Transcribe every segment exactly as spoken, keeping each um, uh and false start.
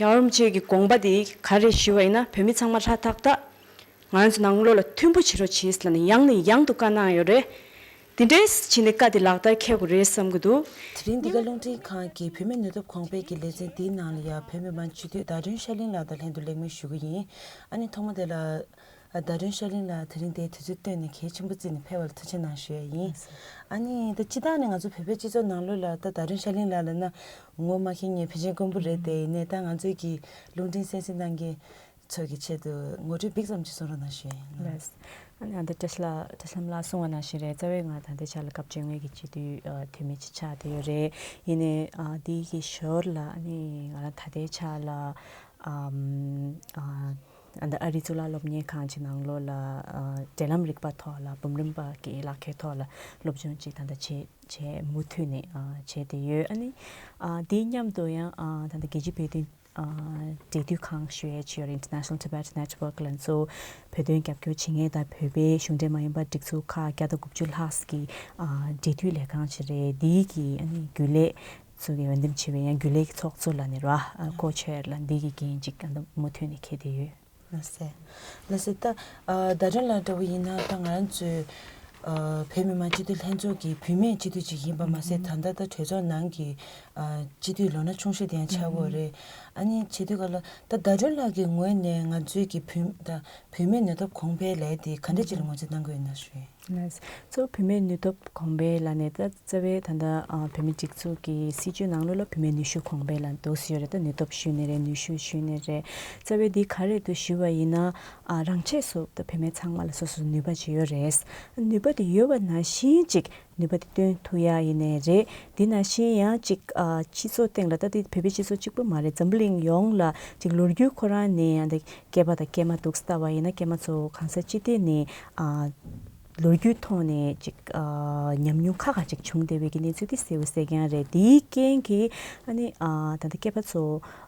རྒྱལ་བ་རིན་པོ་ཆེ་གི་དགོངས་པ་དེ་ག་རེ་ཞུ་བ་ཡིན་ན། བོད་མི་ཚང་མ་ཧྲ་ཐག་ཐག་ང་རང་ཚོ་ནང་ལོགས་ལ་མཐུན་པོ་བྱེད་རོགས་བྱེད་ཟེར་ལབ་ནས་ཡང་ནས་ཡང་དུ་བཀའ་གནང་ཡོད་རེད། དེ་འདྲའི་བྱས་ནས་བཀའ་དེ་ལག་བསྟར་འཁེལ་དགོས་རེད་བསམ་གྱི་འདུག་དེ་རིང་འདི་ག་རླུང་འཕྲིན་ཁང་གི་བུད་མེད་ནུས་སྟོབས་གོང་འཕེལ་གྱི་ལེ་ཚན་འདིའི་ནང་ལ་ཡང་བོད་མི་མང་སྤྱི་འཐུས་ཟླ་སྒྲོན་ཤར་གླིང་ལགས་དང་ལྷན་དུ་གླེང་མོལ་ཞུ་གི་ཡིན། ཨ་ནི་ཐོག་མ་དེ་ལ། ཨ། ཟླ་སྒྲོན་ཤར་གླིང་ལགས་དེ་རིང་འདིར་དུས་ཚོད་བཏོན་ནས་གལ་ཆེན་པོ་བརྩིས་ནས་ཕེབས་པ་ལ་ཐུགས་རྗེ་གནང་ཞུ་ཡ་ཡིན། ཨ་ནི་ད་སྤྱིར་བཏང་ནས་ང་ཚོ་བོད་པའི་སྤྱི་ཚོགས་ནང་ལོགས་ལ་ད་ཟླ་སྒྲོན་ཤར་གླིང་ལགས་ལབ་ན་ངོ་མ་མཁྱེན་མཁན་ཕལ་ཆེར་དཀོན་པོ་རེད་དེ། ཡིན་ནའི་ད་ང་ཚོའི་གི་རླུང་འཕྲིན་གསན་གཟིགས་གནང་མཁན་ཚོ་གི་ཆེད་དུ་ངོ་སྤྲོད་ཕྱེད་ཙམ་ཅིག་གསུང་རོགས་གནང་ཞུ་ཡ་ཡིན། ལགས། ཨ་ནི་ཨ་ད་བཀྲ་ཤིས་ལགས་བཀྲ་ཤིས་ལྷ་མོ་ལགས་གསུངས་པ་ནང་བཞིན་རེད། རྩ་བའི་ང་ད་ལྟའི་ཆ་ལ་སྐབས་བཅོ་ལྔ་གི་སྤྱི་འཐུས་ཨ་འཐུས་མི་ཅིག་ཆགས་བསྡད་ཡོད་རེད། ཡིན་ནའི་ཨ་འདི་གི་ཞོར་ལ་ཨ་ནི་ང་རང་ད་ལྟའི་ཆ་ལ་ཨམ་ཨ་ཨ་ད་ཨ་རིའི་གཙུག་ལག་སློབ་གཉེར་ཁང་གི་ནང་ལོགས་ལ་ཨ་འབྲེལ་ལམ་རིག་པ་ཐོག་ལ་འབུམ་རམས་པ་གི་ལག་ཁྱེར་ཐོག་ལ་སློབ་སྦྱོང་ཅིག་ད་ལྟ་བྱེད་བྱེད་མུ་མཐུད་ནས་ཨ་བྱས་བསྡད་ཡོད། ཨ་ནི་ཨ་དེའི་མཉམ་དུ་ཡང་ཨ་ད་ལྟ་རྒྱལ་སྤྱིའི་བོད་དོན་ཨ་འབྲེལ་མཐུད་ཁང་ཞུ་ཡས་ཅིག་ཡོད་རེད། International Tibet Network ལ་གཙོ་བོ་བོད་དོན་རྒྱབ་སྐྱོར་བྱེད་མཁན་དང་བོད་པའི་གཞུང་འབྲེལ་མ་ཡིན་པ་སྒྲིག་འཛུགས་ཁག་བརྒྱ་དང་དགུ་བཅུ་ལྷག་གི་ཨ་འབྲེལ་མཐུད་ལས་ཁང་ཅིག་རེད། འདིའི་གི་ཨ་ནི་རྒྱུན་ལས་ཚོ་གི་འོས་འདེམས་བྱས་པའི་ཡང་རྒྱུན་ལས་ཀྱི་ཚོགས་གཙོ་ལབ་ནས་ར་ཨ་ཀོ་ཆེར་ལ་འདི་གི་འགན་ཅིག་ཨ་ནི་མུ་མཐུད་ནས་འཁྱེར་བསྡད་ཡོད། ལགས་སེ། ལགས་སེ། ད་ཨ་ཟླ་སྒྲོན་ལགས་འདྲ་བོ་ཡིན་ན་ད་ང་རང་ཚོའི་ཨ་བོད་མི་མང་སྤྱི་འཐུས་ལྷན་ཚོགས་ཀྱི་བུད་མེད་སྤྱི་འཐུས་ཅིག་ཡིན་པ་མ་ཟད། ད་ལྟ་ད་གྲོས་ཚོགས་ནང་གི་ཨ་སྤྱི་འཐུས་ལོ་ན་ཆུང་ཤོས་དེ་ཡང་ཆགས་ཀྱི་ཡོད་རེད། ཨ་ནི་བྱེད་དུས་ག་ལ་ད་ཟླ་སྒྲོན་ལགས་ཀྱི་ངོས་ནས་ང་ཚོའི་གི་བུད་ད་བུད་མེད་ནུས་སྟོབས་གོང་འཕེལ་ལས་དེ་ག་འདྲ་ཅིག་ལ་ངོས་འཛིན་གནང་གི་ཡོད་ན་ཞུ་ཡིན། ལགས། གཙོ་བོ་བུད་མེད་ནུས་སྟོབས་གོང་འཕེལ་ལབ་ནས་ད་རྩ་བའི་ད་ལྟ་ཨ་བོད་མིའི་སྒྲིག་འཛུགས་ཀྱི་སྲིད་བྱུས་ནང་ལོགས་ལ་བུད་མེད་ནུས་ཤུགས་གོང་འཕེལ་ལབ་འདུག་སེ་ཡོད་རེད། ད་ནུས་སྟོབས་ཞུས་ནའི་རེད། ནུས་ཤུགས་ཞུས་ནའི་རེད། རྩ་བའི་འདི་ག་རེ་འདུག་ཞུ་བ་ཡིན་ན་ཨ་རང་ཆས་སུ་ད་བུད་མེད་ཚང་མ་ལ་སོ་སོ་ནུས་པ་ཅིག་ཡོད་རེད། ནུས་པ་དེ་ཡོད་པ་ནང་བཞིན་ཅིག་ནུས་པ་དེ་སྟོན་ཐུབ་ཡ་ཡིན་ནའི་རེད། དེ་ནང་བཞིན་ཡང་ཅིག་ཨ་སྤྱི་ཚོགས་སྟེང་ལ་ད་དེ་བོད་པའི་སྤྱི་ཚོགས་གཅིག་པུ་མ་རེད། འཛམ་བུ་གླིང་ཡོངས་ལ་ཅིག་ལོ་རྒྱུས་ཁོ་རང་ནས་ཡང་ད་སྐྱེས་པ་དང་སྐྱེས་མ་འདུག་སེ་ལྟ་བ་ཡིན་ན་སྐྱེས་མ་ཚོ་གང་ས་ཅི་ཐད་ནས་ཨ་ལོ་རྒྱུས་ཐོག་ནས་ཅིག་ཨ་ཉམས་མྱོང་ཁག་ཁག་ཅིག་བྱུང་བསྡད་པའི་གི་གནས་ཚུལ་དེ་གསལ་པོ་གསལ་རྐྱང་རེད། དེའི་རྐྱེན་གྱིས་ཨ་ནི་ཨ་ད་ལྟ་སྐྱེས་པ་ཚོ་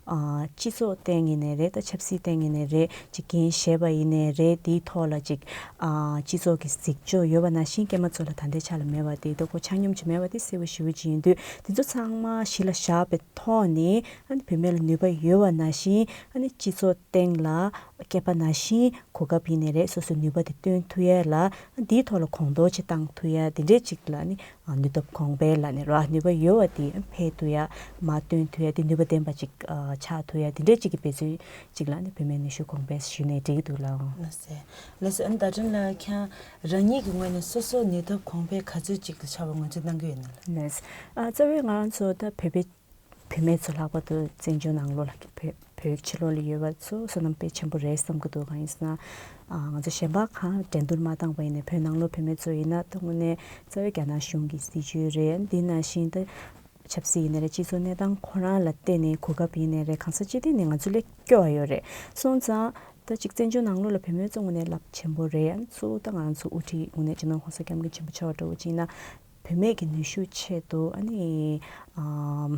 ཨ་སྤྱི་ཚོགས་སྟེང་ཡིན་ནའི་རེད། ད་ཆབ་སྲིད་སྟེང་ཡིན་ནའི་རེད། ཅིག་འགན་བཞེས་པ་ཡིན་ནའི་རེད། དེའི་ཐོག་ལ་ཅིག་ཨ་སྤྱི་ཚོགས་ཀྱི་གཟིགས་ཕྱོགས་ཡོད་པ་ནང་བཞིན་སྐྱེས་མ་ཚོ་ལ་ད་ལྟའི་ཆ་ལ་མེད་པ་དེ། ད་ཁོ་ཆ་སྙོམས་ཅིག་མེད་པ་དེ་གསལ་པོ་ཞེ་པོ་ཅིག་ཡིན་དུས། དེ་ཚོ་ཚང་མ་གཞི་ལ་བཞག་པའི་ཐོག་ནས་ཨ་ནི་བུད་མེད་ལ་ནུས་པ་ཡོད་པ་ནང་བཞིན་ཨ་ནི་སྤྱི་ཚོགས་སྟེང་ལ་སྐྱེས་པ་ནང་བཞིན་གོ་སྐབས་ཡིན་ནའི་རེད། སོ་སོའི་ནུས་པ་དེ་སྟོན་ཐུབ་ཡས་ལ་འདིའི་ཐོག་ལ་གོང་མཐོར་ཅིག་བཏང་ཐུབ་ཡས་དེ་འདྲས་ཅིག་ལ་ནི་ཨ་ནུས་སྟོབས་གོང་འཕེལ་ལབ་ནས་ར། ནུས་པ་ཡོད་པ་དེ་འཕེལ་ཐུབ་ཡས་མར་སྟོན་ཐུབ་ཡས་དེ་ནུས་པ་ལྡན་པ་ཅིག་ཨ་ཆགས་ཐུབ་ཡས་དེ་འདྲས་ཅིག་གི་འབད་བརྩོན་ཅིག་ལ་ནི་བུད་མེད་ནུས་ཤུགས་གོང་འཕེལ་ཞུས་ནས་འགྲིག་གི་འདུག་ལགས། ལགས་སེ། ལགས་སེ། ཨ་ནི་ཟླ་སྒྲོན་ལགས་ཁྱེད་རང་ཉིད་ཀྱི་ངོས་ནས་སོ་སོ་ནུས་སྟོབས་གོང་འཕེལ་ག་ཚོད་ཅིག་ལ་ཆགས་པ་ངོས་འཛིན་གནང་གི་ཡོད་ན་ལགས། ལགས། ཨ་རྩ་བའི་ང་རང་ཚོ་ད་བོད་པའི་བུད་མེད་ཚོ་ལྷག་པར་དུ་བཙན་བྱོལ་ནང་ལོགས་ལ་བོད་བོད་ཕྱི་ལོགས་ལ་ཡོད་པ་ཚོ་བསོད་ནམས་དཔེ་ཆེན་པོ་རེད་བསམ་གྱི་འདུག་གང་ཡིན་ཟེར་ན། ཨ་ང་ཚོ་གཞན་པ་གང་འགྲན་བསྡུར་མ་བཏང་པ་ཡིན་ནའི་བོད་ནང་ལོགས་བུད་མེད་ཚོ་ཡིན་ན་ད་དངོས་གནས་རྩ་བའི་རྒྱ་ནག་གཞུང་གི་སྲིད་བྱུས་རེད། འདི་ནང་བཞིན་ད་ཆབ་སྲིད་ཡིན་ནའི་རེད། སྤྱི་ཚོགས་གནས་སྟངས་ཁོ་རང་ལ་བལྟས་ནས་གོ་སྐབས་ཡིན་ནའི་རེད། གང་ས་ཅི་ཐད་ནས་ང་ཚོ་ལས་སྐྱོ་བ་ཡོད་རེད། སོང་ཙང་ད་ཅིག་བཙན་བྱོལ་ནང་ལོགས་ལ་བུད་མེད་ཚོ་དངོས་གནས་རླབས་ཆེན་པོ་རེད། ཨ་ནི་གཙོ་བོ་ད་ང་རང་ཚོ་དབུ་ཁྲིད་དངོས་གནས་སྤྱི་ནོར་༸གོང་ས་༸སྐྱབས་མགོན་ཆེན་པོ་མཆོག་འདྲ་བོ་ཅིག་ཡིན་ན་བུད་མེད་ཀྱི་ནུས་ཤུགས་ཆེད་དུ་ཨ་ནི་ཨམ་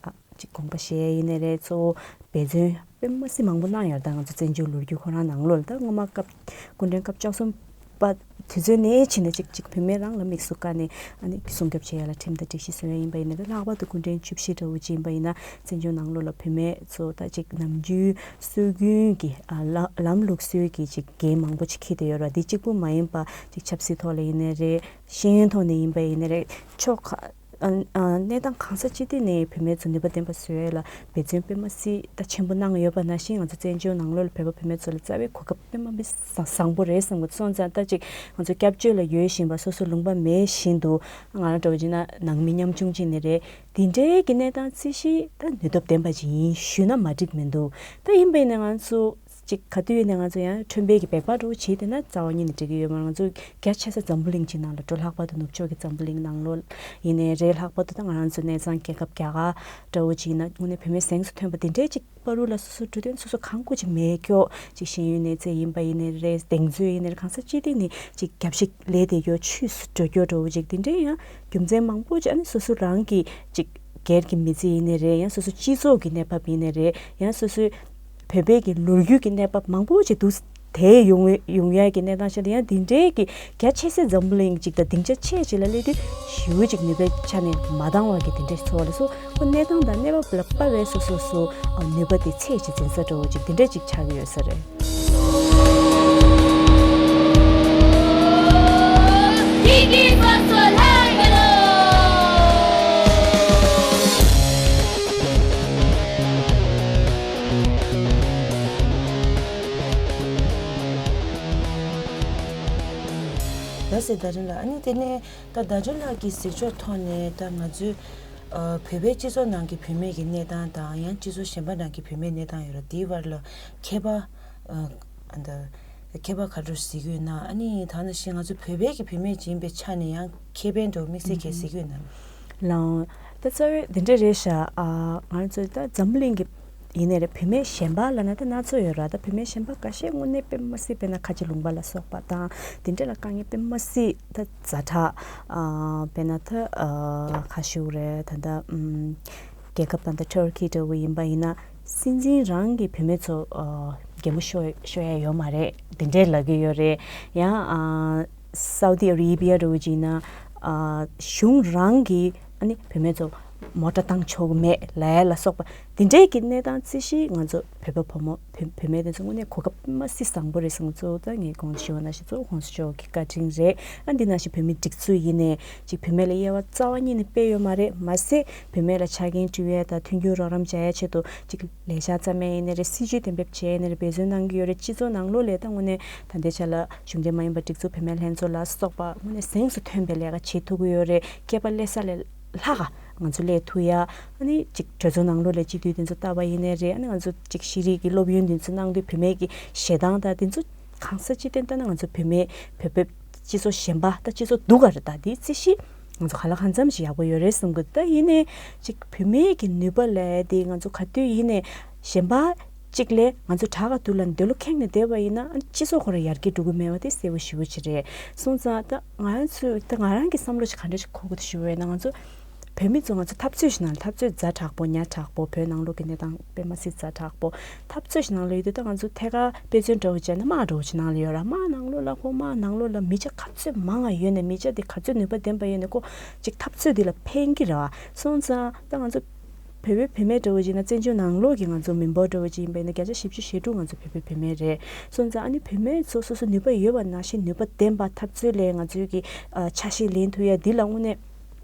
ཨ་ཅིག་དགོངས་པ་བཞེས་ཡིན་ནའི་རེད། གཙོ་བོ་འབད་བརྩོན་དཔེ་མ་སྲིད་མང་པོ་གནང་ཡོད་རེད། ད་ང་ཚོ་བཙན་བྱོལ་ལོ་རྒྱུས་ཁོ་རང་ནང་ལོགས་ལ་ད་སྔོན་མ་སྐབས་སྐུ་ཕྲེང་སྐབས་བཅུ་གསུམ་པ་དུས་ཚོད་ནས་བྱས་ནས་ཅིག་ཅིག་བུད་མེད་རང་ལ་དམིགས་སུ་བཀར་ནས་ཨ་ནི་སྲུང་སྐྱོབ་བྱེད་ཡ་ལ་ཁྲིམས་དང་སྒྲིག་གཞི་བཟོ་ཡ་ཡིན་པ་ཡིན་ན་རེད། ལྷག་པར་དུ་སྐུ་ཕྲེང་བཅུ་བཞི་འདྲ་བོ་ཅིག་ཡིན་པ་ཡིན་ན་བཙན་བྱོལ་ནང་ལོགས་ལ་བུད་མེད་ཚོ་ད་ཅིག་ནམ་རྒྱུན་སྲོལ་རྒྱུན་གྱི་ཨ་ལ་ལམ་ལུགས་སྲོལ་གྱི་ཅིག་འགན་མང་པོ་ཅིག་འཁྱེར་བསྡད་ཡོད་རེད་བ། འདི་གཅིག་པུ་མ་ཡིན་པ་ཅིག་ཆབ་སྲིད་ཐོག་ལ་ཡིན་ནའི་རེད། ཤེས་ཡོན་ཐོག་ནས་ཡིན་པ་ཡིན་ནའི་རེད། ཕྱོགས་ཁག་ཨ་ཨ་གནས་སྟངས་གང་ས་ཅི་ཐད་ནས་བུད་མེད་ཚོ་ནུས་པ་ལྡན་པ་བཟོ་ཡ་ལ་འབད་བརྩོན་དཔེ་མ་སྲིད་ད་ཆེན་པོ་གནང་ཡོད་པ་ནང་བཞིན་ང་ཚོ་བཙན་བྱོལ་ནང་ལོགས་ལ་བོད་པ་བུད་མེད་ཚོ་ལ་རྩ་བའི་གོ་སྐབས་དཔེ་མ་སྲིད་བཟང་པོ་རེད་བསམ་གྱི་འདུག་སོང་ཙང་ད་ཅིག་ང་ཚོ་སྐྱབས་བཅོལ་ལ་ཡོད་བཞིན་པ་སོ་སོ་ལུང་པ་མེད་བཞིན་དུ་ང་རང་འདྲ་བོ་ཅིག་ན་ནང་མི་ཉམ་ཆུང་ཅིག་ནས་རེད། དེ་འདྲའི་གི་གནས་སྟངས་རྩིས་གཞི་ད་ནུས་སྟོབས་ལྡན་པ་ཅིག་ཡིན་ཞུས་ན་མ་འགྲིག་མི་འདུག་ད་ཡིན་པ་ཡིན་ན་ང་ཚོ་ཅིག་ག་དུས་ཡིན་ན་ང་ཚོ་ཡང་ཁྲོན་པའི་གི་སྦལ་པ་འདྲ་བོ་བྱས་བསྡད་ན་རྩ་བ་ཉིད་ནས་འགྲིག་གི་ཡོད་མ་རེད། ང་ཚོ་རྒྱ་ཆེ་ས་འཛམ་བུ་གླིང་ཅིག་ནང་ལ་འགྲོ། ལྷག་པར་དུ་ནུབ་ཕྱོགས་ཀྱི་འཛམ་བུ་གླིང་ནང་ལོགས་ཡིན་ནའི་རེད། ལྷག་པར་དུ་ད་ང་རང་ཚོ་གནས་ཚང་རྒྱལ་ཁབ་རྒྱ་གར་འདྲ་བོ་ཅིག་ཡིན་ན་དངོས་གནས་བུད་མེད་གཟེངས་སུ་ཐོན་པ་དེ་འདྲའི་ཅིག་བར་དུ་ལ་སོ་སོ་འགྲོ་དོན་སོ་སོ་གང་དགོས་ཅིག་མེད་ཀྱོག་ཅིག་ཤེས་ཡོན་གནས་ཚད་ཡིན་པ་ཡིན་ནའི་རེད། གདེང་ཚོད་ཡིན་ནའི་རེད། གང་ས་ཅི་ཐད་ནས་ཅིག་རྒྱབ་ཤིག་ལས་བསྡད་ཀྱོག་ཆུད་ཟོས་འགྲོ་ཀྱོག་འདྲ་བོ་ཅིག་དེ་འདྲའི་ཡང་རྒྱུ་མཚན་མང་པོ་ཅིག་ཨ་ནི་སོ་སོ་རང་གི་ཅིག་སྒེར་གྱི་མི་ཚེ་ཡིན་ནའི་རེད། ཡང་སོ་སོ་སྤྱི་ཚོགས་ཀྱི་གནས་བབ་ཡིན་ནའི་རེད། ཡང་སོ་སོའི་བོད་པའི་གི་ལོ་རྒྱུས་ཀྱི་གནས་བབ་མང་པོ་ཅིག་འདུག་ དེ་ཡོང་ཡོང་ཡ་གི་གནས་སྟངས་ཤིག་དང་། ཡང་དེ་འདྲའི་གི་རྒྱ་ཆེ་སའི་འཛམ་བུ་གླིང་ཅིག་དང་སྡིངས་ཆ་ཆེ་ཅིག་ལ་སླེབས་དུས་ཞེ་པོ་ཅིག་ནུས་པའི་ཆ་ནས་མ་འདང་བ་གི་དེ་འདྲའི་ཚོར་བ་ལ་སོགས། ཁོ་གནས་སྟངས་དང་གནས་བབ་ལ་དཔག་པའི་སོ་སོ་སོ་ནུས་པ་དེ་ཚད་ཅིག་འཛིན་ས་འདྲ་བོ་ཅིག་དེ་འདྲ་ཅིག་ཆགས་ཀྱི་ཡོད་ས་རེད། ལགས་སེ། ཟླ་སྒྲོན་ལགས། ཨ་ནི་དེ་ནས་ད་ཟླ་སྒྲོན་ལགས་ཀྱི་གཟིགས་ཕྱོགས་ཐོག་ནས་ད་ང་ཚོའི་ཨ་བོད་པའི་སྤྱི་ཚོགས་ནང་གི་བུད་མེད་ཀྱི་གནས་སྟངས་དང་། ཡང་སྤྱི་ཚོགས་གཞན་པ་ནང་གི་བུད་མེད་གནས་སྟངས་ཡོད་རེད། དེའི་བར་ལ་ཁྱད་པར་ཨ་ཨ་ད་ཁྱད་པར་ག་འདྲ་གཟིགས་ཀྱི་ཡོད་ན། ཨ་ནི་ད་ནང་བཞིན་ང་ཚོ་བོད་པའི་གི་བུད་མེད་ཅིག་ཡིན་པའི་ཆ་ནས་ཡང་ཁེ་ཕན་འདྲ་བོ་དམིགས་བསལ་གྱིས་གཟིགས་ཀྱི་ཡོད་ན། ལགས། ད་རྩ་བའི་འདི་འདྲ་རེད་ཤག་ཨ་ང་ཚོ་ད་འཛམ་བུ་གླིང་གི་ཡིན་ནའི་རེད། བུད་མེད་གཞན་པ་ལབ་ན་ད་སྣ་ཚོགས་ཡོད་ར། ད་བུད་མེད་གཞན་པ་འགའ་ཤས་དངོས་གནས་དཔེ་མ་སྲིད། དཔེར་ན་ཁ་ཆེ་ལུང་པ་ལ་སོགས་པ་དང་དེ་འདྲ་ལ་དཀའ་ངལ་དཔེ་མ་སྲིད་ད་ཛ་དྲག་ཨ་དཔེར་ན་ད་ཨ་ག་ཞུ་རེད། ད་ད་ཨམ་རྒྱལ་ཁབ་ད་ད་ཊར་ཀི་འདྲ་བོ་ཡིན་པ་ཡིན་ན། སྲིད་འཛིན་རང་གི་བུད་མེད་ཚོ་ཨ་གད་མོ་ཤོར་ཤོར་ཡ་ཡོད་མ་རེད། དེ་འདྲས་ལབ་ཀྱི་ཡོད་རེད། ཡང་ཨ་སའུ་ཏི་ཨ་རེ་བི་ཡ་འདྲ་བོ་ཅིག་ཡིན་ན་ཨ་གཞུང་རང་གིས་ཨ་ནི་བུད་མེད་ཚོ་མོ་ཊ་བཏང་ཆོག་གི་མེད་ལབ་ཡ་ལ་སོགས་པ་དེ་འདྲས་ཀྱི་གནས་སྟངས་རྩིས་གཞི། ང་ཚོ་བོད་པ་བུ་མོ་བུད་བུད་མེད་དེ་ཚོ་དངོས་གནས་གོ་སྐབས་མ་སྲིད་བཟང་པོ་རེད་བསམ། གཙོ་བོ་ད་ངས་གོང་དུ་ཞུས་པ་ནང་བཞིན་གཙོ་བོ་༸གོང་ས་མཆོག་གི་བཀའ་དྲིན་རེད། ཨ་འདི་ནང་བཞིན་བོད་མི་སྒྲིག་འཛུགས་ཡིན་ནའི་ཅིག་བུད་མེད་ལ་དབྱེ་བ་རྩ་བ་ཉིད་ནས་སྤེལ་ཡོད་མ་རེད། མ་ཟད་བུད་མེད་ལ་ཆ་རྐྱེན་སྤྲོད་ཡས་དང་མཐུན་འགྱུར་རོགས་རམ་བྱ་ཡས་ཆེད་དུ་ཅིག་ལས་འཆར་རྩ་མེད་ཡིན་ནའི་རེད། སྲིད་ཇུས་གཏན་འབེབས་བྱས་ཡིན་ནའི་རེད། འབད་བརྩོན་གནང་གི་ཡོད་རེད། སྤྱི་ཚོགས་ནང་ལོགས་ལ་ད་དངོས་གནས་ད་ལྟའི་ཆ་ལ་གཞུང་འབྲེལ་མ་ཡིན་པ་སྒྲིག་འཛུགས་བུད་མེད་ལྷན་ཚོགས་ལ་སོགས་པ་དངོས་གནས་གཟེངས་སུ་ཐོན་པའི་ལས་ཀ་བྱེད་ཐུབ་ཀྱི་ཡོད་རེད། སྐྱེས་པ་སླེབས་ས་ལས་ལྷག་ག་ང་ཚོ་སླེབས་ཐུབ་ཡ། ཨ་ནི་ཅིག་གྲོས་ཚོགས་ནང་ལོགས་ལ་སྤྱི་འཐུས་དེ་ཚོ་བལྟ་བ་ཡིན་ནའི་རེད། ཨ་ནི་ང་ཚོ་ཅིག་ཤེས་རིག་གི་སློབ་ཡོན་དེ་ཚོ་གནང་དུས་བུད་མེད་ཀྱི་ཞེ་སྡང་དང་དེ་ཚོ་གང་ས་ཅི་ཐད་ལྟ་ན་ང་ཚོ་བུད་མེད་བོད་པའི་སྤྱི་ཚོགས་གཞན་པ་ད་སྤྱི་ཚོགས་སྡུག་ག་རེད། ད་དེའི་རྩིས་གཞི་ང་ཚོ་ག་ལ་གང་འཚམ་ཞིག་ཡག་པོ་ཡོད་རེད་བསམ་གི། ད་ཡིན་ནའི་ཅིག་བུད་མེད་ཀྱི་ནུས་པ་ལས་དེ་ང་ཚོ་ག་དུས་ཡིན་ནའི་གཞན་པ་གཅིག་ལས་ང་ཚོ་དྲག་ག་འདུག་ལབ་འདོད་བློ་ཁེངས་ནས་བསྡད་པ་ཡིན་ན། ཨ་སྤྱི་ཚོགས་ཁོ་རང་ཡར་རྒྱས་འགྲོ་གི་མེད་པ་དེ་གསལ་པོ་ཞེ་པོ་ཅིག་རེད། སོང་ཙང་ད་ང་ཚོས་ད་ང་རང་གི་བསམ་བློ་ཅིག་ག་འདྲ་ཞིག་འཁོར་གི་འདུག་ཞུ་བ་ཡིན་ན། ང་ཚོ་བོད་མི་ཚོ་ང་ཚོ་འཐབ་རྩོད་ཞིག་ནང་ལ། འཐབ་རྩོད་ཛ་དྲག་པོ་ཉ་དྲག་པོ། བོད་ནང་ལོགས་ཀྱི་གནས་སྟངས་དཔེ་མ་སྲིད་ཛ་དྲག་པོ། འཐབ་རྩོད་ཞིག་ནང་ལ་ཡོད་དུས་ད་ང་ཚོ་ཐད་ཀར་དཔེ་མཚོན་འདྲ་བོ་བྱས་ན་དམག་འདྲ་བོ་ཅིག་ནང་ལ་ཡོད་ར། དམག་ནང་ལོགས་ལ་ཁོ་དམག་ནང་ལོགས་ལ་མི་ཆ་ག་ཚོད་མང་ང་ཡོད་ནས། མི་ཆ་དེ་ག་ཚོད་ནུས་པ་ལྡན་པ་ཡོད་ནས་ཁོ་ཅིག་འཐབ་རྩོད་དེ་ལ་ཕན་གྱི་ར། སོང་ཙང་ད་ང་ཚོ་བོད་པའི་བུད་མེད་འདྲ་བོ་ཅིག་ཡིན་ན། བཙན་བྱོལ་ནང་ལོགས་ཀྱི་ང་ཚོ་མི་འབོར་འདྲ་བོ་ཅིག་ཡིན་པ་ཡིན་ན་བརྒྱ་ཆ་བཞི་བཅུ་ཞེ་དྲུག་ང་ཚོ་བོད་པའི་བུད་མེད་རེད། སོང་ཙང་ཨ་ནི་བུད་མེད་ཚོ་སོ་སོ་ནུས་པ་ཡོད་པ་ནང་བཞིན་ནུས་པ་ལྡན་པ་འཐབ་རྩོད་ལས་ང་ཚོའི་གི་ཨ་ཆ་ཤས་ལེན་ཐུབ་ཡ་འདི་ལ་དངོས་གནས་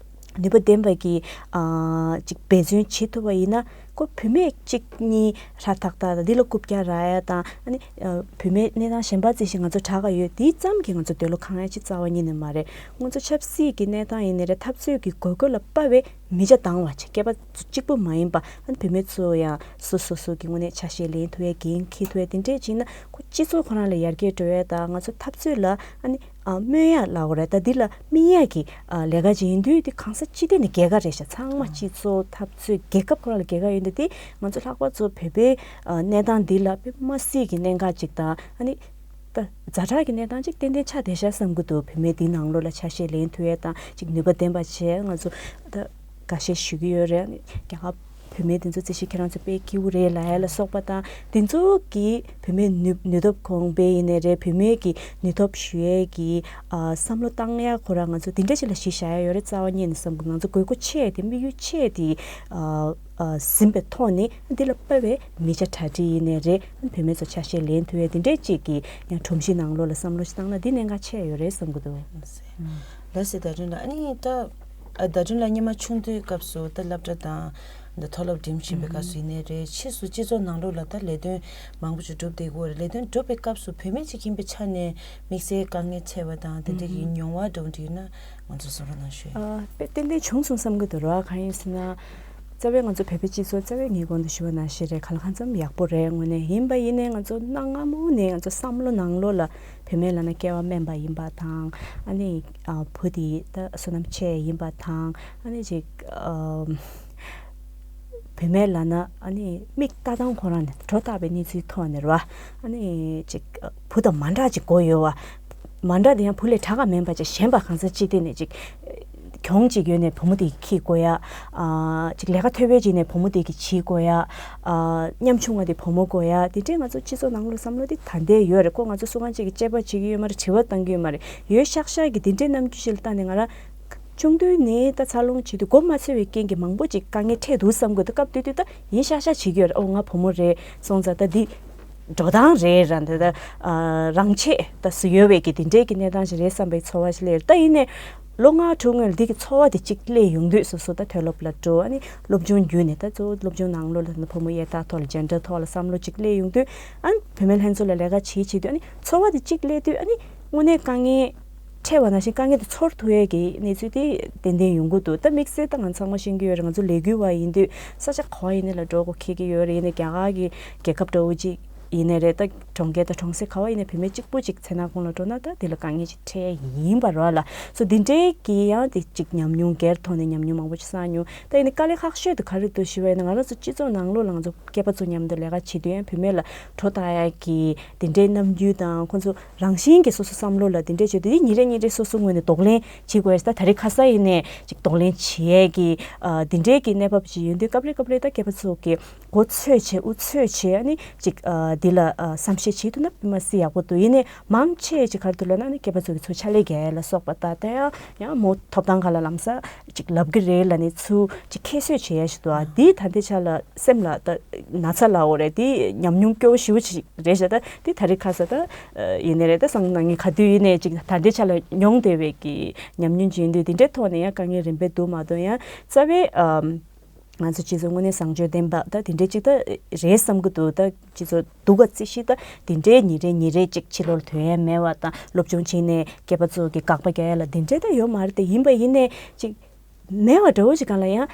ནུས་པ་ལྡན་པ་གི་ཨ་ཅིག་འབད་བརྩོན་བྱེད་ཐུབ་པ་ཡིན་ན། ཁོ་བུད་མེད་གཅིག་གཉིས་ཧྲ་ཐག་ཐག་དང་འདི་ལ་རྐུབ་བཀྱག་རག་ཡ་དང་། ཨ་ནི་ཨ་བུད་མེད་གནས་སྟངས་གཞན་པ་རྩིས་ཤིག་ང་ཚོ་དྲག་ག་ཡོད། དེ་ཙམ་གྱིས་ང་ཚོ་འདོད་བློ་ཁེངས་ཡ་ཅིག་རྩ་བ་ཉིད་ནས་མ་རེད། ང་ཚོ་ཆབ་སྲིད་ཀྱི་གནས་སྟངས་ཡིན་ནའི་རེད། འཐབ་རྩོད་ཀྱི་དགོས་མཁོ་ལ་དཔག་པའི་མི་ཆ་འདང་བ་བྱེད། སྐྱེས་པ་གཅིག་པུ་མ་ཡིན་པ། ཨ་ནི་བུད་མེད་ཚོ་ཡང་སོ་སོ་སོ་གི་དངོས་གནས་ཆ་ཤས་ལེན་ཐུབ་ཡ། འགན་འཁྱེར་ཐུབ་ཡ། དེ་འདྲས་བྱས་ན་ཁོ་སྤྱི་ཚོགས་ཁོ་རང་ལ་ཡར་རྒྱས་འགྲོ་ཡ་དང་། ང་ཚོ་འཐབ་རྩོད་ལ་ཨ་ནི་ཨ་སྨོན་ཡ་ལབ་དགོས་རེད། ད་འདི་ལ་སྨིན་ཡ་གི་ཨ་ལས་ཀ་ཅིག་ཡིན་དུས་དེ་གང་ས་ཅི་ཐད་ནས་རྒྱལ་ཁ་རེད་ཤག་ཚང་མ་སྤྱི་ཚོགས་འཐབ་རྩོད་རྒྱལ་ཁབ་ཁོ་རང་ལ་རྒྱལ་ཁ་ཡོད་དུས། དེ་ང་ཚོ་ལྷག་པར་ཚོ་བོད་པའི་ཨ་གནས་སྟངས་འདི་ལ་དཔེ་མ་སྲིད་ཀྱི་གནད་འགག་ཅིག་དང་། ཨ་ནི་ད་ཛ་དྲག་གི་གནས་སྟངས་ཅིག་ཏན་ཏན་ཆགས་བསྡད་ཤག་བསམ་གྱི་འདུག་བུད་མེད་འདི་ནང་ལོགས་ལ་ཆ་ཤས་ལེན་ཐུབ་ཡས་དང་ཅིག་ནུས་པ་ལྡན་པ་བྱས། ང་ཚོ་ད་འགའ་ཤས་ཞུ་གི་ཡོད་རེད། རྒྱ་གར་བུད་མེད་འདི་ཚོ་རྩིས་གཞི་ཁྱེད་རང་ཚོ་དཔེ་སྐྱིད་པོ་རེད་ལབ་ཡ་ལ་སོགས་པ་དང་། འདི་ཚོ་གི་བུད་མེད་ནུས་ནུས་སྟོབས་གོང་འཕེལ་ཡིན་ནའི་རེད། བུད་མེད་ཀྱི་ནུས་སྟོབས་ཞུ་ཡས་ཀྱི་ཨ་བསམ་བློ་བཏང་ཡ་ཁོ་རང་ང་ཚོ་འདི་འདྲ་ཅིག་ལ་གཞི་བཞག་ཡ་ཡོད་རེད་རྩ་བ་ཉིད་ནས་བསམ་གི། ང་ཚོ་དགོས་མཁོ་ཆེ་དེ་དམིགས་ཡུལ་ཆེ་དེ་ཨ། ཨ་ཟིན་པའི་ཐོག་ནས་འདི་ལ་དཔག་པའི་མི་ཆ་གྲ་སྒྲིག་ཡིན་ནའི་རེད། བུད་མེད་ཚོ་ཆ་ཤས་ལེན་ཐུབ་ཡས་དེ་འདྲས་ཅིག་གི་ཡང་སྒྲོམ་གཞི་ནང་ལོགས་ལ་བསམ་བློ་ཞིག་བཏང་ན་འདི་གནད་འགག་ཆེ་ཡོད་རེད་བསམ་གི་འདུག་ལགས་སེ། ལགས་སེ་ཟླ་སྒྲོན་ལགས། ཨ་ནི་ད་ཨ་ཟླ་སྒྲོན་ལགས་སྔོན་མ་ཆུང་དུས་སྐབས་སུ་ད་སློབ་གྲྭ་དང་འདི་མཐོ་སློབ་འགྲིམ་བཞིན་པའི་སྐབས་སུ་ཡིན་ནའི་རེད། ཕྱིས་སུ་སྤྱི་ཚོགས་ནང་ལོགས་ལ་ད་ལས་དོན་མང་པོ་ཞིག་བསྒྲུབས་བསྡད་ཀྱི་ཡོད་རེད། ལས་དོན་བསྒྲུབས་པའི་སྐབས་སུ་བུད་མེད་ཅིག་ཡིན་པའི་ཆ་ནས་དམིགས་བསལ་དཀའ་ངལ་འཕྲད་པ་དང་དེ་འདྲ་གི་མྱོང་བ་འདྲ་བོ་འདྲ་ཡོད་ན། ང་ཚོ་གསུང་རོགས་གནང་ཞུ། ཨ་དཔེ་ཏན་ཏན་བྱུང་སོང་བསམ་གྱི་འདུག་ར། གང་ཡིན་ཟེར་ན། རྩ་བའི་ང་ཚོ་བོད་པའི་སྤྱི་ཚོགས་རྩ་བའི་ངས་གོང་དུ་ཞུ་བ་ནང་བཞིན་རེད། གང་ལ་གང་འཚམ་ཡག་པོ་རེད། དངོས་གནས་ཡིན་པ་ཡིན་ནའི་ང་ཚོ་གནའ་སྔ་མོ་ནས་ང་ཚོ་བསམ་བློ་ནང་ལོགས་ལ་བུད་མེད་ལབ་ན་སྐྱེ་བ་དམན་པ་ཡིན་པ་དང་། ཨ་ནི་ཨ་བུ་དེ་ད་བསོད་ནམས་ཆེ་ཡིན་པ་དང་། ཨ་ནི་ཅིག་ཨ་བུད་མེད་ལབ་ན་ཨ་ནི་མིག་ལྟ་སྟངས་ཁོ་རང་ནས་སྒྲོ་བཏགས་པའི་གནས་ཚུལ་ཐོག་ནས་རེད་བ། ཨ་ནི་ཅིག་བུ་དང་མ་འདྲ་ཅིག་དགོས་ཡོད་བ། མ་འདྲ་དེ་ཡང་བུ་ལས་དྲག་ག་མིན་པ་ཅིག་གཞན་པ་གང་ཟག་ཅིག་དེ་ནས་ཅིག་ཨ་ གྱོང་ཅིག་ཡོད་ནས་བུ་མོ་དེ་གིས་འཁྱེར་དགོས་ཡ། ཨ་ཅིག་ལས་ཀ་མཐོ་པོ་ཅིག་ནས་བུ་མོ་དེ་གིས་བྱེད་དགོས་ཡ། ཨ་ཉམ་ཆུང་བ་དེ་བུ་མོ་དགོས་ཡ། དེ་འདྲའི་ང་ཚོ་སྤྱི་ཚོགས་ནང་ལོགས་བསམ་བློ་དེ་ད་ལྟའི་ཡོད་རེད། ཁོ་ང་ཚོ་སུ་གང་ཅིག་གིས་དཔྱད་པ་བྱེད་ཀྱི་ཡོད་མ་རེད། དྲི་བ་བཏང་གི་ཡོད་མ་རེད། ཡོད་ཤག་ཤག་གི་དེ་འདྲའི་རྣམ་འགྱུར་ཞིག་ལ་བལྟས་ནས་ང་རང་ཆུང་དུས་ནས་ད་འཚར་ལོངས་བྱེད་དུས་མགོ་མ་ཚོས་པའི་རྐྱེན་གྱིས་མང་པོ་ཅིག་དཀའ་ངལ་འཕྲད་འདུག་བསམ་གི་འདུག་སྐབས་དེ་དུས་ད་ཡིན་ཤག་ཤག་བྱེད་ཀྱི་ཡོད་རེད། ཨོ་ང་བུ་མོ་རེད་སོང་ཙང་ད་འདི་འགྲོ་སྟངས་རེད་ར། འདི་ད་ཨ་རང་ཆས་ད་སུ་ཡོད་པའི་གི་དེ་འདྲའི་གི་གནས་སྟངས་ཤིག་རེད་བསམ་པའི་ཚོར་བ་ཞིག་སླེབས་ཡོད་རེད། ད་ཡིན་ནས་ལོ་ལྔ་དྲུག་སྔོན་ལ་འདི་གི་ཚོར་བ་དེ་གཅིག་སླེབས་ཡོང་དུས་སོ་སོ་ད་མཐོ་སློབ་ལ་འགྲོ། ཨ་ནི་སློབ་སྦྱོང་བརྒྱུད་ནས་ད་གཙོ་བོ་སློབ་སྦྱོང་ནང་ལོགས་ལ་ད་བུ་མོ་དབྱེ་ཐག་ཐོག་ལ་ཇེན་ཌར་ཐོག་ལ་བསམ་བློ་གཅིག་སླེབས་ཡོང་དུས། ཨ་ནི་བུད་མེད་ལྷན་ཚོགས་ལ་ལས་ཀ་བྱེད་བྱེད་དུས་ཨ་ནི་ཚོར་བ་དེ་གཅིག་སླེབས་དུས་ཨ་ནི་དངོས་གནས་དཀའ་ངལ་འཕྲད་པ་ནང་བཞིན་དཀའ་ངལ་དེ་ཚོར་ཐུབ་ཡས་ཀྱི་གནས་ཚུལ་དེ་ཏན་ཏན་ཡོང་གི་འདུག་ད་དམིགས་བསལ་ད་ང་ཚང་མ་ཤེས་ཀྱི་ཡོད་རེད། ང་ཚོ་ལས་འགུལ་བ་ཡིན་དུས་ས་ཆ་ག་བ་ཡིན་ནའི་ལ་འགྲོ་དགོས་འཁེལ་གྱི་ཡོད་རེད། ཡིན་ནའི་རྒྱ་གར་གྱི་རྒྱལ་ཁབ་འདྲ་བོ་ཅིག་ཡིན་ནའི་རེད། ད་གྲོང་ཁྱེར་དང་གྲོང་གསེབ་ག་བ་ཡིན་ནའི་བུད་མེད་གཅིག་པུ་ཅིག་མཚན་ནག་ཁོངས་ལ་འགྲོ་ན་ད་དེ་ལ་དཀའ་ངལ་ཅིག་འཕྲད་ཡིན་པ་རེད་ལ། སོ་འདི་འདྲའི་གི་ཡང་དེ་ཅིག་ཉམས་མྱོང་སྒེར་ཐོག་ནས་ཉམས་མྱོང་མང་པོ་ཅིག་བསགས་མྱོང་། ད་ཡིན་ནའི་དཀའ་ལས་ཁག་ཤོས་དེ་ག་རེ་འདུག་ཞུས་པ་ཡིན་ན་ང་རང་ཚོ་སྤྱི་ཚོགས་ནང་ལོགས་ལ་ང་ཚོ་སྐྱེས་པ་ཚོ་མཉམ་དུ་ལས་ཀ་བྱེད་དུས་ཡང་བུད་མེད་ལ་བྲོ་བཏང་ཡ་གི་དེ་འདྲའི་རྣམ་འགྱུར་དང་ཁོང་ཚོ་རང་བཞིན་གྱིས་སོ་སོ་བསམ་བློ་ལ་དེ་འདྲས་བྱེད་དུས་དེ་ཉིན་རེ་ཉིན་རེ་སོ་སོ་ངོས་ནས་གདོང་ལེན་བྱེད་དགོས་ཡ། ད་ད་རེས་ཁ་སང་ཡིན་ནའི་ཅིག་གདོང་ལེན་བྱེད་ཡས་ཀྱི་ཨ་དེ་འདྲས་ཀྱི་གནས་བབ་ཅིག་ཡོང་དུས་སྐབས་རེ་སྐབས་རེ་ད་སྐྱེས་པ་ཚོ་གི་མགོ་ཚོས་བྱེད་དབུ་ཚོས་བྱེད་ཨ་ནི་ཅིག་ཨ་འདི་ལ་ཨ་བསམ་ཤེས་བྱེད་ཐུབ་ན་མ་སྲིད་ཡག་པོ་འདུག་ཡིན་ནའི་མང་ཆེ་ཅིག་ག་རེ་འདུག་ལབ་ན་ཨ་ནི་སྐྱེས་པ་ཚོ་གི་ཚུར་ཕྱག་ལས་རྒྱག་ཡ་ལ་སོགས་པ་ད་ད་ཡང་ཡང་མོ་ཐོབ་ཐང་ག་ལ་ལམ་སང་ཅིག་ལབ་གི་རེད་ལབ་ནས་ཚུར་ཅིག་ཁྱད་གསོད་བྱེད་ཡ་ཞིག་འདུག་ཨ་འདི་ད་ལྟའི་ཆ་ལ་སེམས་ལ་ད་ན་ཚ་ལབ་དགོས་རེད། དེ་ཉམས་མྱོང་སྐྱོ་བོ་ཞེ་པོ་ཅིག་རེད་ཤག་ད་དེ་ད་རེས་ཁ་སང་ད་ཡིན་ནའི་རེད། ད་སང་ན་ངས་ག་དུས་ཡིན་ནའི་ཅིག་ད་ལྟའི་ཆ་ལ་མྱོང་བསྡད་པའི་གི་ཉམས་མྱོང་ཅིག་ཡིན་དུས་དེ་འདྲའི་ཐོག་ནས་ཡང་དཀའ་ངལ་རིམ་པས་འདུག་མ་གཏོགས་ཡང་རྩ་བའི་ཨམ་ང་ཚོ་སྤྱི་ཚོགས་དངོས་གནས་བཟང་སྤྱོད་ལྡན་པ་ད་དེ་འདྲའི་ཅིག་ད་རེད་བསམ་གི་འདུག་ད་སྤྱི་ཚོགས་སྡུག་ག་རྩི་ཤི་ད་དེ་འདྲའི་ཉིན་རེ་ཉིན་རེ་ཅིག་ཕྱི་ལོགས་ལ་ཐོན་ཡ་མེད་པ་དང་སློབ་སྦྱོང་བྱས་ནས་སྐྱེས་པ་ཚོ་གི་དགག་པ་རྒྱག་ཡ་ལ་དེ་འདྲའི་ད་ཡོད་མ་རེད། དེ་ཡིན་པ་ཡིན་ནའི་ཅིག་མེད་པ་འདྲ་བོ་ཞིག་གང་ལ་ཡང་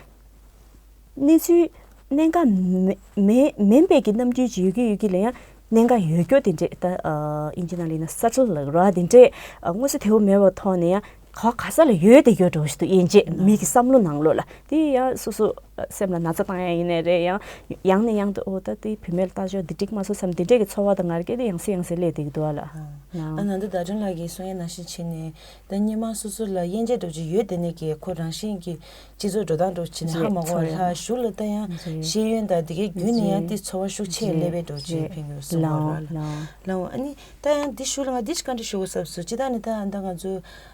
གནས་ཚུལ་གནད་འགག་མེ་མེ་མིན་པའི་གི་རྣམ་འགྱུར་ཅིག་ཡོད་ཀྱི་ཡོད་ཀྱི་ལ་ཡང་གནད་འགག་ཡོད་སྐྱོ་དེ་འདྲས་ད་ཨ་ཨིན་ཇི་ནང་ལ་ཡིན་ན་སབ་ཊལ་ལབ་ར། དེ་འདྲས་ཨ་མངོན་གསལ་དོད་པོ་མེད་པའི་ཐོག་ནས་ཡང་ག་ག་ས་ལ་ཡོད་དེ་ཡོད་འགྲོ་ཞིག་འདུག་དབྱེ་འབྱེད་མི་གི་བསམ་བློ་ནང་ལོགས་ལ་དེ་ཡང་སོ་སོ་སེམས་ལ་ན་ཚ་བཏང་ཡ་ཡིན་ནའི་རེད། ཡང་ཡང་ནས་ཡང་དུ་ཨོ་ད་དེ་བུད་མེད་ལ་ལྟ་ཞོག་འདི་འགྲིག་མ་སོང་བསམ་དེ་འདྲས་ཀྱི་ཚོར་བ་དང་ངར་སྐད་དེ་ཡང་སེ་ཡང་སེ་སླེབས་བསྡད་ཀྱི་འདུག་ཨ་ལ། ཨ་ནི་ད་ལྟ་ཟླ་སྒྲོན་ལགས་ཀྱིས་གསུང་ཡ་ནང་བཞིན་བྱས་ནས་ད་སྔོན་མ་སོ་སོ་ལ་དབྱེ་འབྱེད་འདྲ་བོ་ཅིག་ཡོད་དེ་ནས་ཀྱི་ཁོ་རང་བཞིན་གྱི་སྤྱི་ཚོགས་འགྲོ་སྟངས་འདྲ་བོ་བྱས་ནས་ཧ་མ་གོ་བ་ལྷག་གཞུག་ལ་ད་ཡང་ཤེས་ཡོན་དང་དེ་གའི་བརྒྱུད་ནས་ཡང་དེ་ཚོར་བ་ཤུགས་ཆེ་སླེབས་པའི་འདྲ་བོ་ཅིག་ཕན་གྱི་གསུང་བ་ར་ལ། ལའོ་ཨ་ནི་ད་ཡང་འདི་གཞུག་ལ་ང་འདི་ཞིག་བཀའ་འདྲི་ཞུ་དགོས་བསམ་སོང་། སྤྱིར་བཏང་ནས་ད་ད་ང་ཚོ་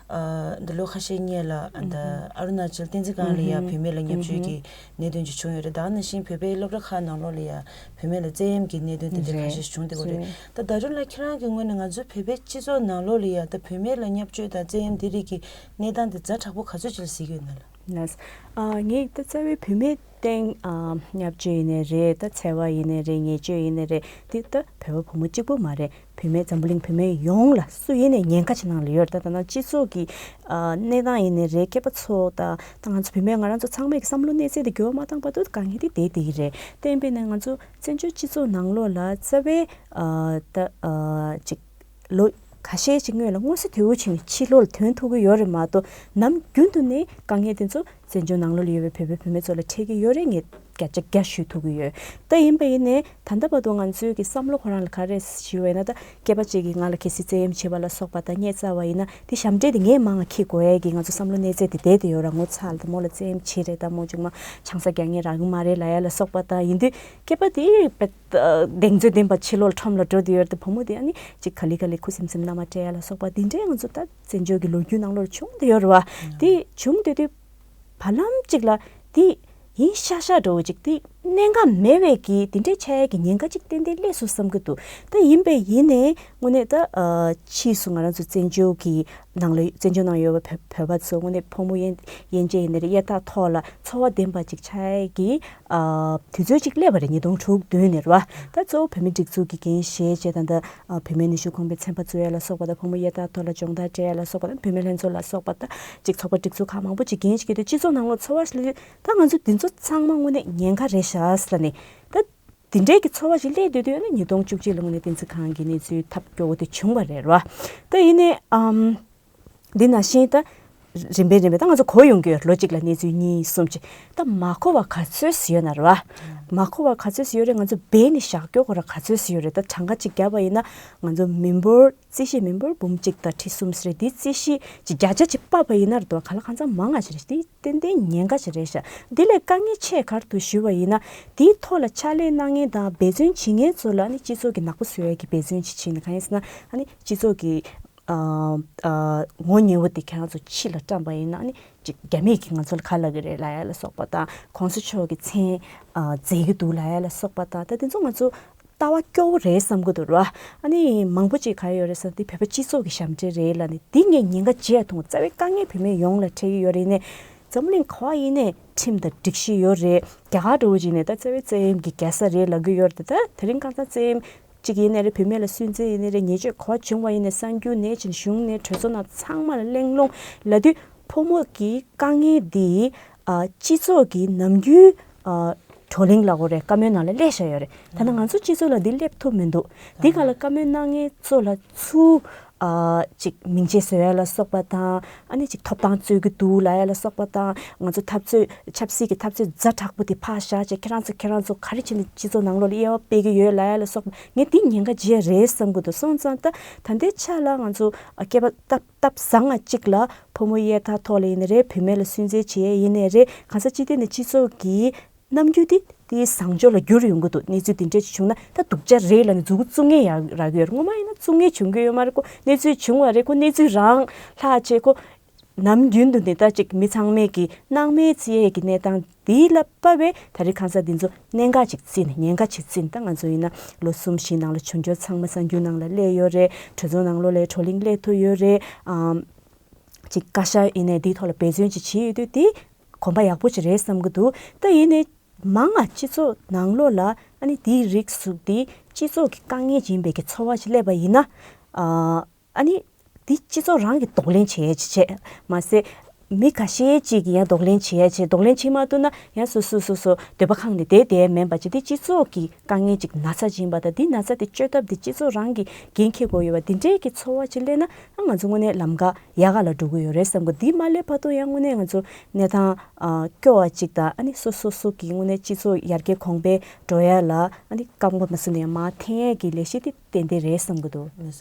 ཨ་འདི་ལོ་ཁ་ཤས་སྔོན་ལ་ཨ་ད་ཨ་རུ་ན་ཅལ་བསྟན་འཛིན་སྒང་ལ་ཡང་བུད་མེད་ལ་བརྙས་བཅོས་ཀྱི་གནད་དོན་ཅིག་བྱུང་ཡོད་རེད། ད་ག་ནང་བཞིན་བོད་པའི་སློབ་གྲྭ་ཁག་ནང་ལོགས་ལ་ཡང་བུད་མེད་ལ་བཙན་གཡེམ་གྱི་གནད་དོན་དེ་འདྲ་ཁ་ཤས་ཤིག་བྱུང་བསྡད་ཡོད་རེད། ད་ཟླ་སྒྲོན་ལགས་ཁྱེད་རང་གི་ངོས་ནས་ང་ཚོའི་བོད་པའི་སྤྱི་ཚོགས་ནང་ལོགས་ལ་ཡང་ད་བུད་མེད་ལ་བརྙས་བཅོས་དང་བཙན་གཡེམ་འདི་རིགས་ཀྱི་གནས་སྟངས་དེ་ཛ་དྲག་པོ་ག་ཚོད་ཅིག་ལ་གཟིགས་ཡོད་ན་ལ། ལགས། ཨ་ངས་ད་རྩ་བའི་བུད་མེད་སྟེང་ཨ་བརྙས་བཅོས་ཡིན་ནའི་རེད། ད་འཚེ་བ་ཡིན་ནའི་རེད། ཉེས་སྤྱོད་ཡིན་ནའི་རེད། འདི་ད་བོད་པ་བུ་མོ་གཅིག་པུ་མ་རེད། བུད་མེད་འཛམ་བུ་གླིང་བུད་མེད་ཡོངས་ལ་སུ་ཡིན་ནའི་ཉེན་ཁ་ཅིག་ནང་ལ་ཡོད་རེད། ད་ད་ནང་སྤྱི་ཚོགས་ཀྱི་ཨ་གནས་སྟངས་ཡིན་ནའི་རེད། སྐྱེས་པ་ཚོ་ད་ད་ང་ཚོ་བུད་མེད་ང་རང་ཚོ་ཚང་མས་ཀྱི་བསམ་བློ་གནས་ཚད་དེ་འགྱུར་བ་མ་བཏང་བར་དུ་དཀའ་ངལ་དེ་བསྡད་བསྡད་ཀྱི་རེད། དེ་ཡིན་པས་ན་ང་ཚོ་བཙན་བྱོལ་སྤྱི་ཚོགས་ནང་ལོགས་ལ་རྩ་བའི་ཨ་ད་ཨ་ཅིག་ལོ་ཁ་ཤས་ཅིག་སྔོན་ལ་མངོན་གསལ་དོད་པོ་བྱས་ནས་ཕྱི་ལོགས་ལ་ཐོན་ཐུབ་ཀྱི་ཡོད་རེད་མ་གཏོགས་ནམ་རྒྱུན་དུ་ནས་དཀའ་ངལ་དེ་ཚོ་བཙན་བྱོལ་ནང་ལོགས་ལ་ཡོད་པའི་བོད་པའི་བུད་མེད་ཚོ་ལ་འཕྲད་ཀྱི་ཡོད་རེད། ངས་བརྒྱ་ཆ་བརྒྱ་ཞུ་ཐུབ་ཀྱི་ཡོད། ད་ཡིན་པ་ཡིན་ནའི་ད་ལྟ་བར་དུ་ང་ཚོའི་གི་བསམ་བློ་ཁོ་རང་ལ་ག་རེ་ཞུས་པ་ཡིན་ན། ད་སྐྱེས་པ་གཅིག་གིས་ང་ལ་གལ་སྲིད་བཙན་གཡེམ་བྱས་པ་ལ་སོགས་པ་དང་བརྙས་བཙལ་བ་ཡིན་ན་དེ་ཞབས་འདྲེན་དེ་ངས་མང་ང་འཁྱེར་དགོས་ཡས་ཀྱི་ང་ཚོ་བསམ་བློ་གནས་ཚད་དེ་བསྡད་དེ་ཡོད་ར། ངོ་ཚ་ལ་ད་མོ་ལ་བཙན་གཡེམ་བྱས་རེད། ད་མོ་ཅིག་མ་ཆང་ས་རྒྱག་མཁན་རག་གི་མ་རེད་ལབ་ཡ་ལ་སོགས་པ་དང་ཡིན་དུས་སྐྱེས་པ་དེ་དཔེ་གདེང་ཚོད་ལྡན་པ་ཕྱི་ལོགས་ལ་ཁྲོམ་ལ་འགྲོ་དེ་ཡོད་རེད། ད་བུ་མོ་དེ་ཨ་ནི་ཅིག་ག་ལེ་ག་ལེ་ཁུ་སིམ་སིམ་མནའ་མ་སྤྲད་ཡ་ལ་སོགས་པ་དེ་འདྲའི་ང་ཚོ་ད་བཙན་བྱོལ་གྱི་ལོ་རྒྱུས་ནང་ལོགས་བྱུང་བསྡད་ཡོད་རེད་བ། དེ་བྱུང་བསྡད་དུས་བར་ལམ་ཅིག་ལ་དེ་ཡིན་ཤག་ཤག་འདྲ་བོ་ཅིག་དེ་གནད་འགག་མེད་པའི་གི་དེ་འདྲའི་ཆགས་ཡ་གི་ཉེན་ཁ་ཅིག་ཏན་ཏན་སླེབས་སོང་བསམ་གི་འདུག་ད་ཡིན་པས་ཡིན་ནའི་དངོས་གནས་ད་ཨ་ཕྱིས་སུ་ང་རང་ཚོ་བཙན་བྱོལ་གྱི་ནང་ལ་བཙན་བྱོལ་ནང་ཡོད་པ་བོད་བོད་པ་ཚོ་དངོས་གནས་ཕོ་མོ་དབྱེ་དབྱེ་འབྱེད་ཡིན་ནའི་རེད། དབྱེ་ཐག་ཐོག་ལ་ཚོར་བ་ལྡན་པ་ཅིག་ཆགས་ཡ་གི་ཨ་དུས་ཚོད་ཅིག་སླེབས་པ་རེད། ཉིས་སྟོང་དྲུག་བདུན་ནས་རེད་བ། ད་གཙོ་བོ་བུད་མེད་སྒྲིག་འཛུགས་ཀྱི་འགན་བཞེས་བྱས་ད་ལྟ་ཨ་བུད་མེད་ནུས་ཤུགས་ཁང་པའི་ཚན་པ་གཙོས་ཡ་ལ་སོགས་པ་དང་བུ་མོ་དབྱེ་ཐག་ཐོག་ལ་སྦྱོང་བརྡར་སྤྲད་ཡ་ལ་སོགས་པ་དང་བུད་མེད་ལྷན་ཚོགས་ལ་སོགས་པ་དང་ཅིག་ཚོགས་པ་སྒྲིག་འཛུགས་ཁག་མང་པོ་ཅིག་འགན་བཞེས་ཀྱི་འདུག་སྤྱི་ཚོགས་ནང་ལོགས་ཚོར་བ་ཞིག་སླེབས། ད་ང་ཚོ་འདི་ཚོ་ཚང་མ་དངོས་གནས་ཉེན་ཁ་རེད་ཤག་ཟེར་ནས་ད་འདི་འདྲའི་གི་ཚོར་བ་ཞིག་སླེབས་སྡོད་དུས་ཨ་ནི་ཉིས་སྟོང་བཅུ་གཅིག་ལ་དངོས་གནས་བསྟན་འཛིན་ཁང་གི་གནས་ཚུལ་ཐབས་སྐྱོ་བོ་དེ་བྱུང་བ་རེད་བ། ད་ཡིན་ནའི་ཨམ། འདི་ནང་བཞིན་ད་ རིམ་པས་རིམ་པས་ད་ང་ཚོ་གོ་ཡོང་གི་ཡོད་རེད། ལོ་གཅིག་ལ་གནས་ཚུལ་གཉིས་གསུམ་ཅིག་ད་མ་གོ་བ་ག་ཚོད་ཡོད་ན་རེད་བ། མ་གོ་བ་ག་ཚོད་ཡོད་རེད། ང་ཚོ་སྦས་ནས་བཞག་རྒྱུ་ཁོ་ར་ག་ཚོད་ཡོད་རེད། ད་གྲངས་ཀ་གཅིག་བརྒྱབ་པ་ཡིན་ན་ང་ཚོ་མི་འབོར་རྩིས་གཞི་མི་འབོར་འབུམ་གཅིག་དང་ཁྲི་གསུམ་ཟེར་རེད། འདི་རྩིས་གཞི་ཅིག་བརྒྱ་ཆ་ཅིག་ཕབ་པ་ཡིན་ན་རེད་དོ། ག་ལ་གང་འཚམ་མང་ང་ཞིག་རེད། འདི་ཏན་ཏན་ཉེན་ཁ་ཞིག་རེད་ཤག་འདི་ལས་དཀའ་ངལ་ཆེ་ག་རེ་འདུག་ཞུས་པ་ཡིན་ན། འདིའི་ཐོག་ལ་ཕྱག་ལས་གནང་མཁན་དང་འབད་བརྩོན་བྱེད་མཁན་ཚོ་ལ་ནི་སྤྱི་ཚོགས་ཀྱི་ནག་པོ་བཟོ་ཡས་ཀྱི་འབད་བརྩོན་ཅིག་བྱས་ནས། གང་ཡིན་ཟེར་ན་ཨ་ནི་སྤྱི་ཚོགས་ཀྱི་ཨ་ཨ་ངོ་ཉེ་བོ་དེ་ཁྱེད་རང་ཚོ་ཕྱི་ལ་བཀྲམ་པ་ཡིན་ན་ནི་ཅིག་རྒྱ་མིས་ཀྱིས་ང་ཚོ་ལ་ག་ལབ་ཀྱི་རེད་ལབ་ཡ་ལ་སོགས་པ་དང་། གོང་ས་མཆོག་གི་མཚན་ཨ་མཛད་ཀྱི་འདུག་ལབ་ཡ་ལ་སོགས་པ་དང་། ད་དེ་ཚོ་ང་ཚོ་ལྟ་བ་སྐྱོ་བོ་རེད་བསམ་གྱི་འདུག་ར། ཨ་ནི་མང་པོ་ཅིག་ག་ཡོད་རེད་ཟེར་ན་འདི་བོད་པ་སྤྱི་ཚོགས་ཀྱི་ཞབས་འདྲེན་རེད་ལབ་ནས། འདི་ངས་ཉེན་ཁ་ཇེ་ཡ་མཐོང་། རྩ་བའི་དཀའ་ངལ་བུད་མེད་ཡོངས་ལ་འཕྲད་ཀྱི་ཡོད་རེད། ནས་འཛམ་གླིང་ག་བ་ཡིན་ནའི་ཁྲིམས་དང་སྒྲིག་གཞི་ཡོད་རེད། རྒྱ་གར་འདྲ་བོ་ཅིག་ནས་ད་རྩ་བའི་བཙན་གཡེམ་གྱི་རྒྱལ་ས་རེད་ལབ་ཀྱི་ཡོད་རེད། ད་དེ་རིང་ཁ་སང་བཙན་གཡེམ་གཅིག་ཡིན་ནའི་རེད། བུད་མེད་ལ་སུན་གཙེར་ཡིན་ནའི་རེད། ཉེས་སྤྱོད་ག་བ་བྱུང་བ་ཡིན་ནའི་གསར་འགྱུར་ནས་ཕྱིན་གཞུང་ནས་གྲོས་ཚོགས་ནང་ཚང་མ་ལ་གླེང་སློང་ལབ་དུས། ཕོ་མོ་གི་དཀའ་ངལ་འདི་ཨ་སྤྱི་ཚོགས་ཀྱི་ནམ་རྒྱུན་ཨ་བགྲོ་གླེང་ལབ་དགོས་རེད། བཀའ་མོལ་ནང་ལ་སླེབས་བཞག་ཡོད་རེད། ད་ནང་ང་ཚོ་སྤྱི་ཚོགས་ལ་འདི་སླེབས་ཐུབ་མི་འདུག་འདི་ག་ལ་བཀའ་མོལ་གནང་མཁན་ཚོ་ལ་ཚུར་ཨ་ཅིག་མིང་ཆད་བཟོ་ཡ་ལ་སོགས་པ་དང་། ཨ་ནི་ཅིག་ཐོབ་ཐང་རྩོད་ཀྱི་འདུག་ལབ་ཡ་ལ་སོགས་པ་དང་། ང་ཚོ་འཐབ་རྩོད་ཆབ་སྲིད་ཀྱི་འཐབ་རྩོད་ཛ་དྲག་པོ་དེ་ཕར་བཞག་བྱས། ཁྱེད་རང་ཚོ་ཁྱེད་རང་ཚོ་ག་རེ་བྱས་ནས་སྤྱི་ཚོགས་ནང་ལོགས་ལ་དབྱེ་བ་སྤེལ་གྱི་ཡོད་ལབ་ཡ་ལ་སོགས་པ། ངས་འདི་ཉེན་ཁ་ཇེ་རེད་བསམ་གྱི་འདུག་སོང་ཙང་ད་ད་ལྟའི་ཆ་ལ་ང་ཚོ་སྐྱེས་པ་སྟབས་སྟབས་བཟང་ང་གཅིག་ལ་ཕོ་མོ་དབྱེ་ཐག་ཐོག་ལ་ཡིན་ནའི་རེད། བུད་མེད་ལ་སུན་གཙེར་བྱེད་ཡས་ཡིན་ནའི་རེད། གང་ཟག་སྤྱི་བདེ་ནས་སྤྱི་ཚོགས་ཀྱི་རྣམ་འགྱུར་དེ་དེ་བཟང་ཕྱོགས་ལ་འགྱུར་ཡོང་གི་འདུག་གནས་ཚུལ་དེ་འདྲ་ཞིག་བྱུང་ན་ད་སྡུག་ཅག་རེད་ལབ་ནས་མཛུབ་གུ་བཙུགས་མཁན་ཡང་རག་གི་ཡོད་རེད། སྔོན་མ་ཡིན་ན་བཙུགས་མཁན་བྱུང་གི་ཡོད་མ་རེད། ཁོ་གནས་ཚུལ་བྱུང་བ་རེད། ཁོ་གནས་ཚུལ་རང་ལྷག་བྱས། ཁོ་ནམ་རྒྱུན་དུ་ནས་ད་ཅིག་མི་ཚང་མས་ཀྱི་སྣང་མེད་བརྩི་ཡས་ཀྱི་གནས་སྟངས་འདི་ལ་དཔག་པའི་ད་རེས་གང་ཟག་འདི་ཚོ་གནད་འགག་ཅིག་བརྩིས་ནས། ཉེན་ཁ་ཅིག་བརྩིས་ནས། ད་ང་ཚོ་ཡིན་ན་ལོ་གསུམ་བཞི་ནང་ལ་བྱུང་ཕྱོགས་ཚང་མ་གསར་འགྱུར་ནང་ལ་སླེབས་ཡོད་རེད། གྲོས་ཚོགས་ནང་ལོགས་ལ་བགྲོ་གླེང་སླེབས་ཐུབ་ཡོད་རེད། ཨམ། ཅིག་བཀའ་ཤག་ཡིན་ནའི་འདིའི་ཐོག་ལ་འབད་བརྩོན་ཅིག་བྱེད་ཡོད་དུས། དེ་གོམ་པ་ཡག་པོ་ཅིག་རེད་བསམ་གྱི་འདུག་ད་ཡིན་ནའི་མང་ང་སྤྱི་ཚོགས་ནང་ལོགས་ལ་ཨ་ནི་འདིའི་རིགས་ཟུག་འདི་སྤྱི་ཚོགས་ཀྱི་དཀའ་ངལ་ཅིག་ཡིན་པའི་གི་ཚོར་བ་ཅིག་སླེབས་པ་ཡིན་ན། ཨ། ཨ་ནི་འདི་སྤྱི་ཚོགས་རང་གིས་གདོང་ལེན་བྱེད་ཡས་ཅིག་བྱས་མ་ཟད། མི་ཁ་ཤས་ཅིག་གིས་ཡང་གདོང་ལེན་བྱེད་ཡས་བྱས། གདོང་ལེན་བྱེད་མ་ཐུབ་ན་ཡང་སོ་སོ་སོ་སོ་འདོད་པ་ཁེངས་ནས་བསྡད་བསྡད་མིན་པ་ཅིག་འདི་སྤྱི་ཚོགས་ཀྱི་དཀའ་ངལ་ཅིག་ན་ཚ་ཅིག་ཡིན་པ་དང་། འདི་ན་ཚ་དེ་བཅོས་ཐབས་དེ་སྤྱི་ཚོགས་རང་གིས་འགན་འཁྱེར་དགོས་ཡོད་པ། འདི་འདྲའི་གི་ཚོར་བ་ཅིག་སླེབས་ན། ཨ། ང་ཚོ་དངོས་གནས་ལམ་ཁ་ཡག་ག་ལ་འགྲོ་གི་ཡོད་རེད་བསམ་གི། འདི་མ་སླེབས་བར་དུ་ཡང་དངོས་གནས་ང་ཚོ་གནས་སྟངས་ཨ་སྐྱོ་བ་ཅིག་དང་། ཨ་ནི་སོ་སོ་སོ་གི་དངོས་གནས་སྤྱི་ཚོགས་ཡར་རྒྱས་གོང་འཕེལ་འགྲོ་ཡ་ལ་ཨ་ནི་རྐང་པ་མ་ཟིན་ནས་ཡང་མར་འཐེན་ཡ་གི་ལས་གཞི་དེ་ཏན་ཏན་རེད་བསམ་གི་འདུག་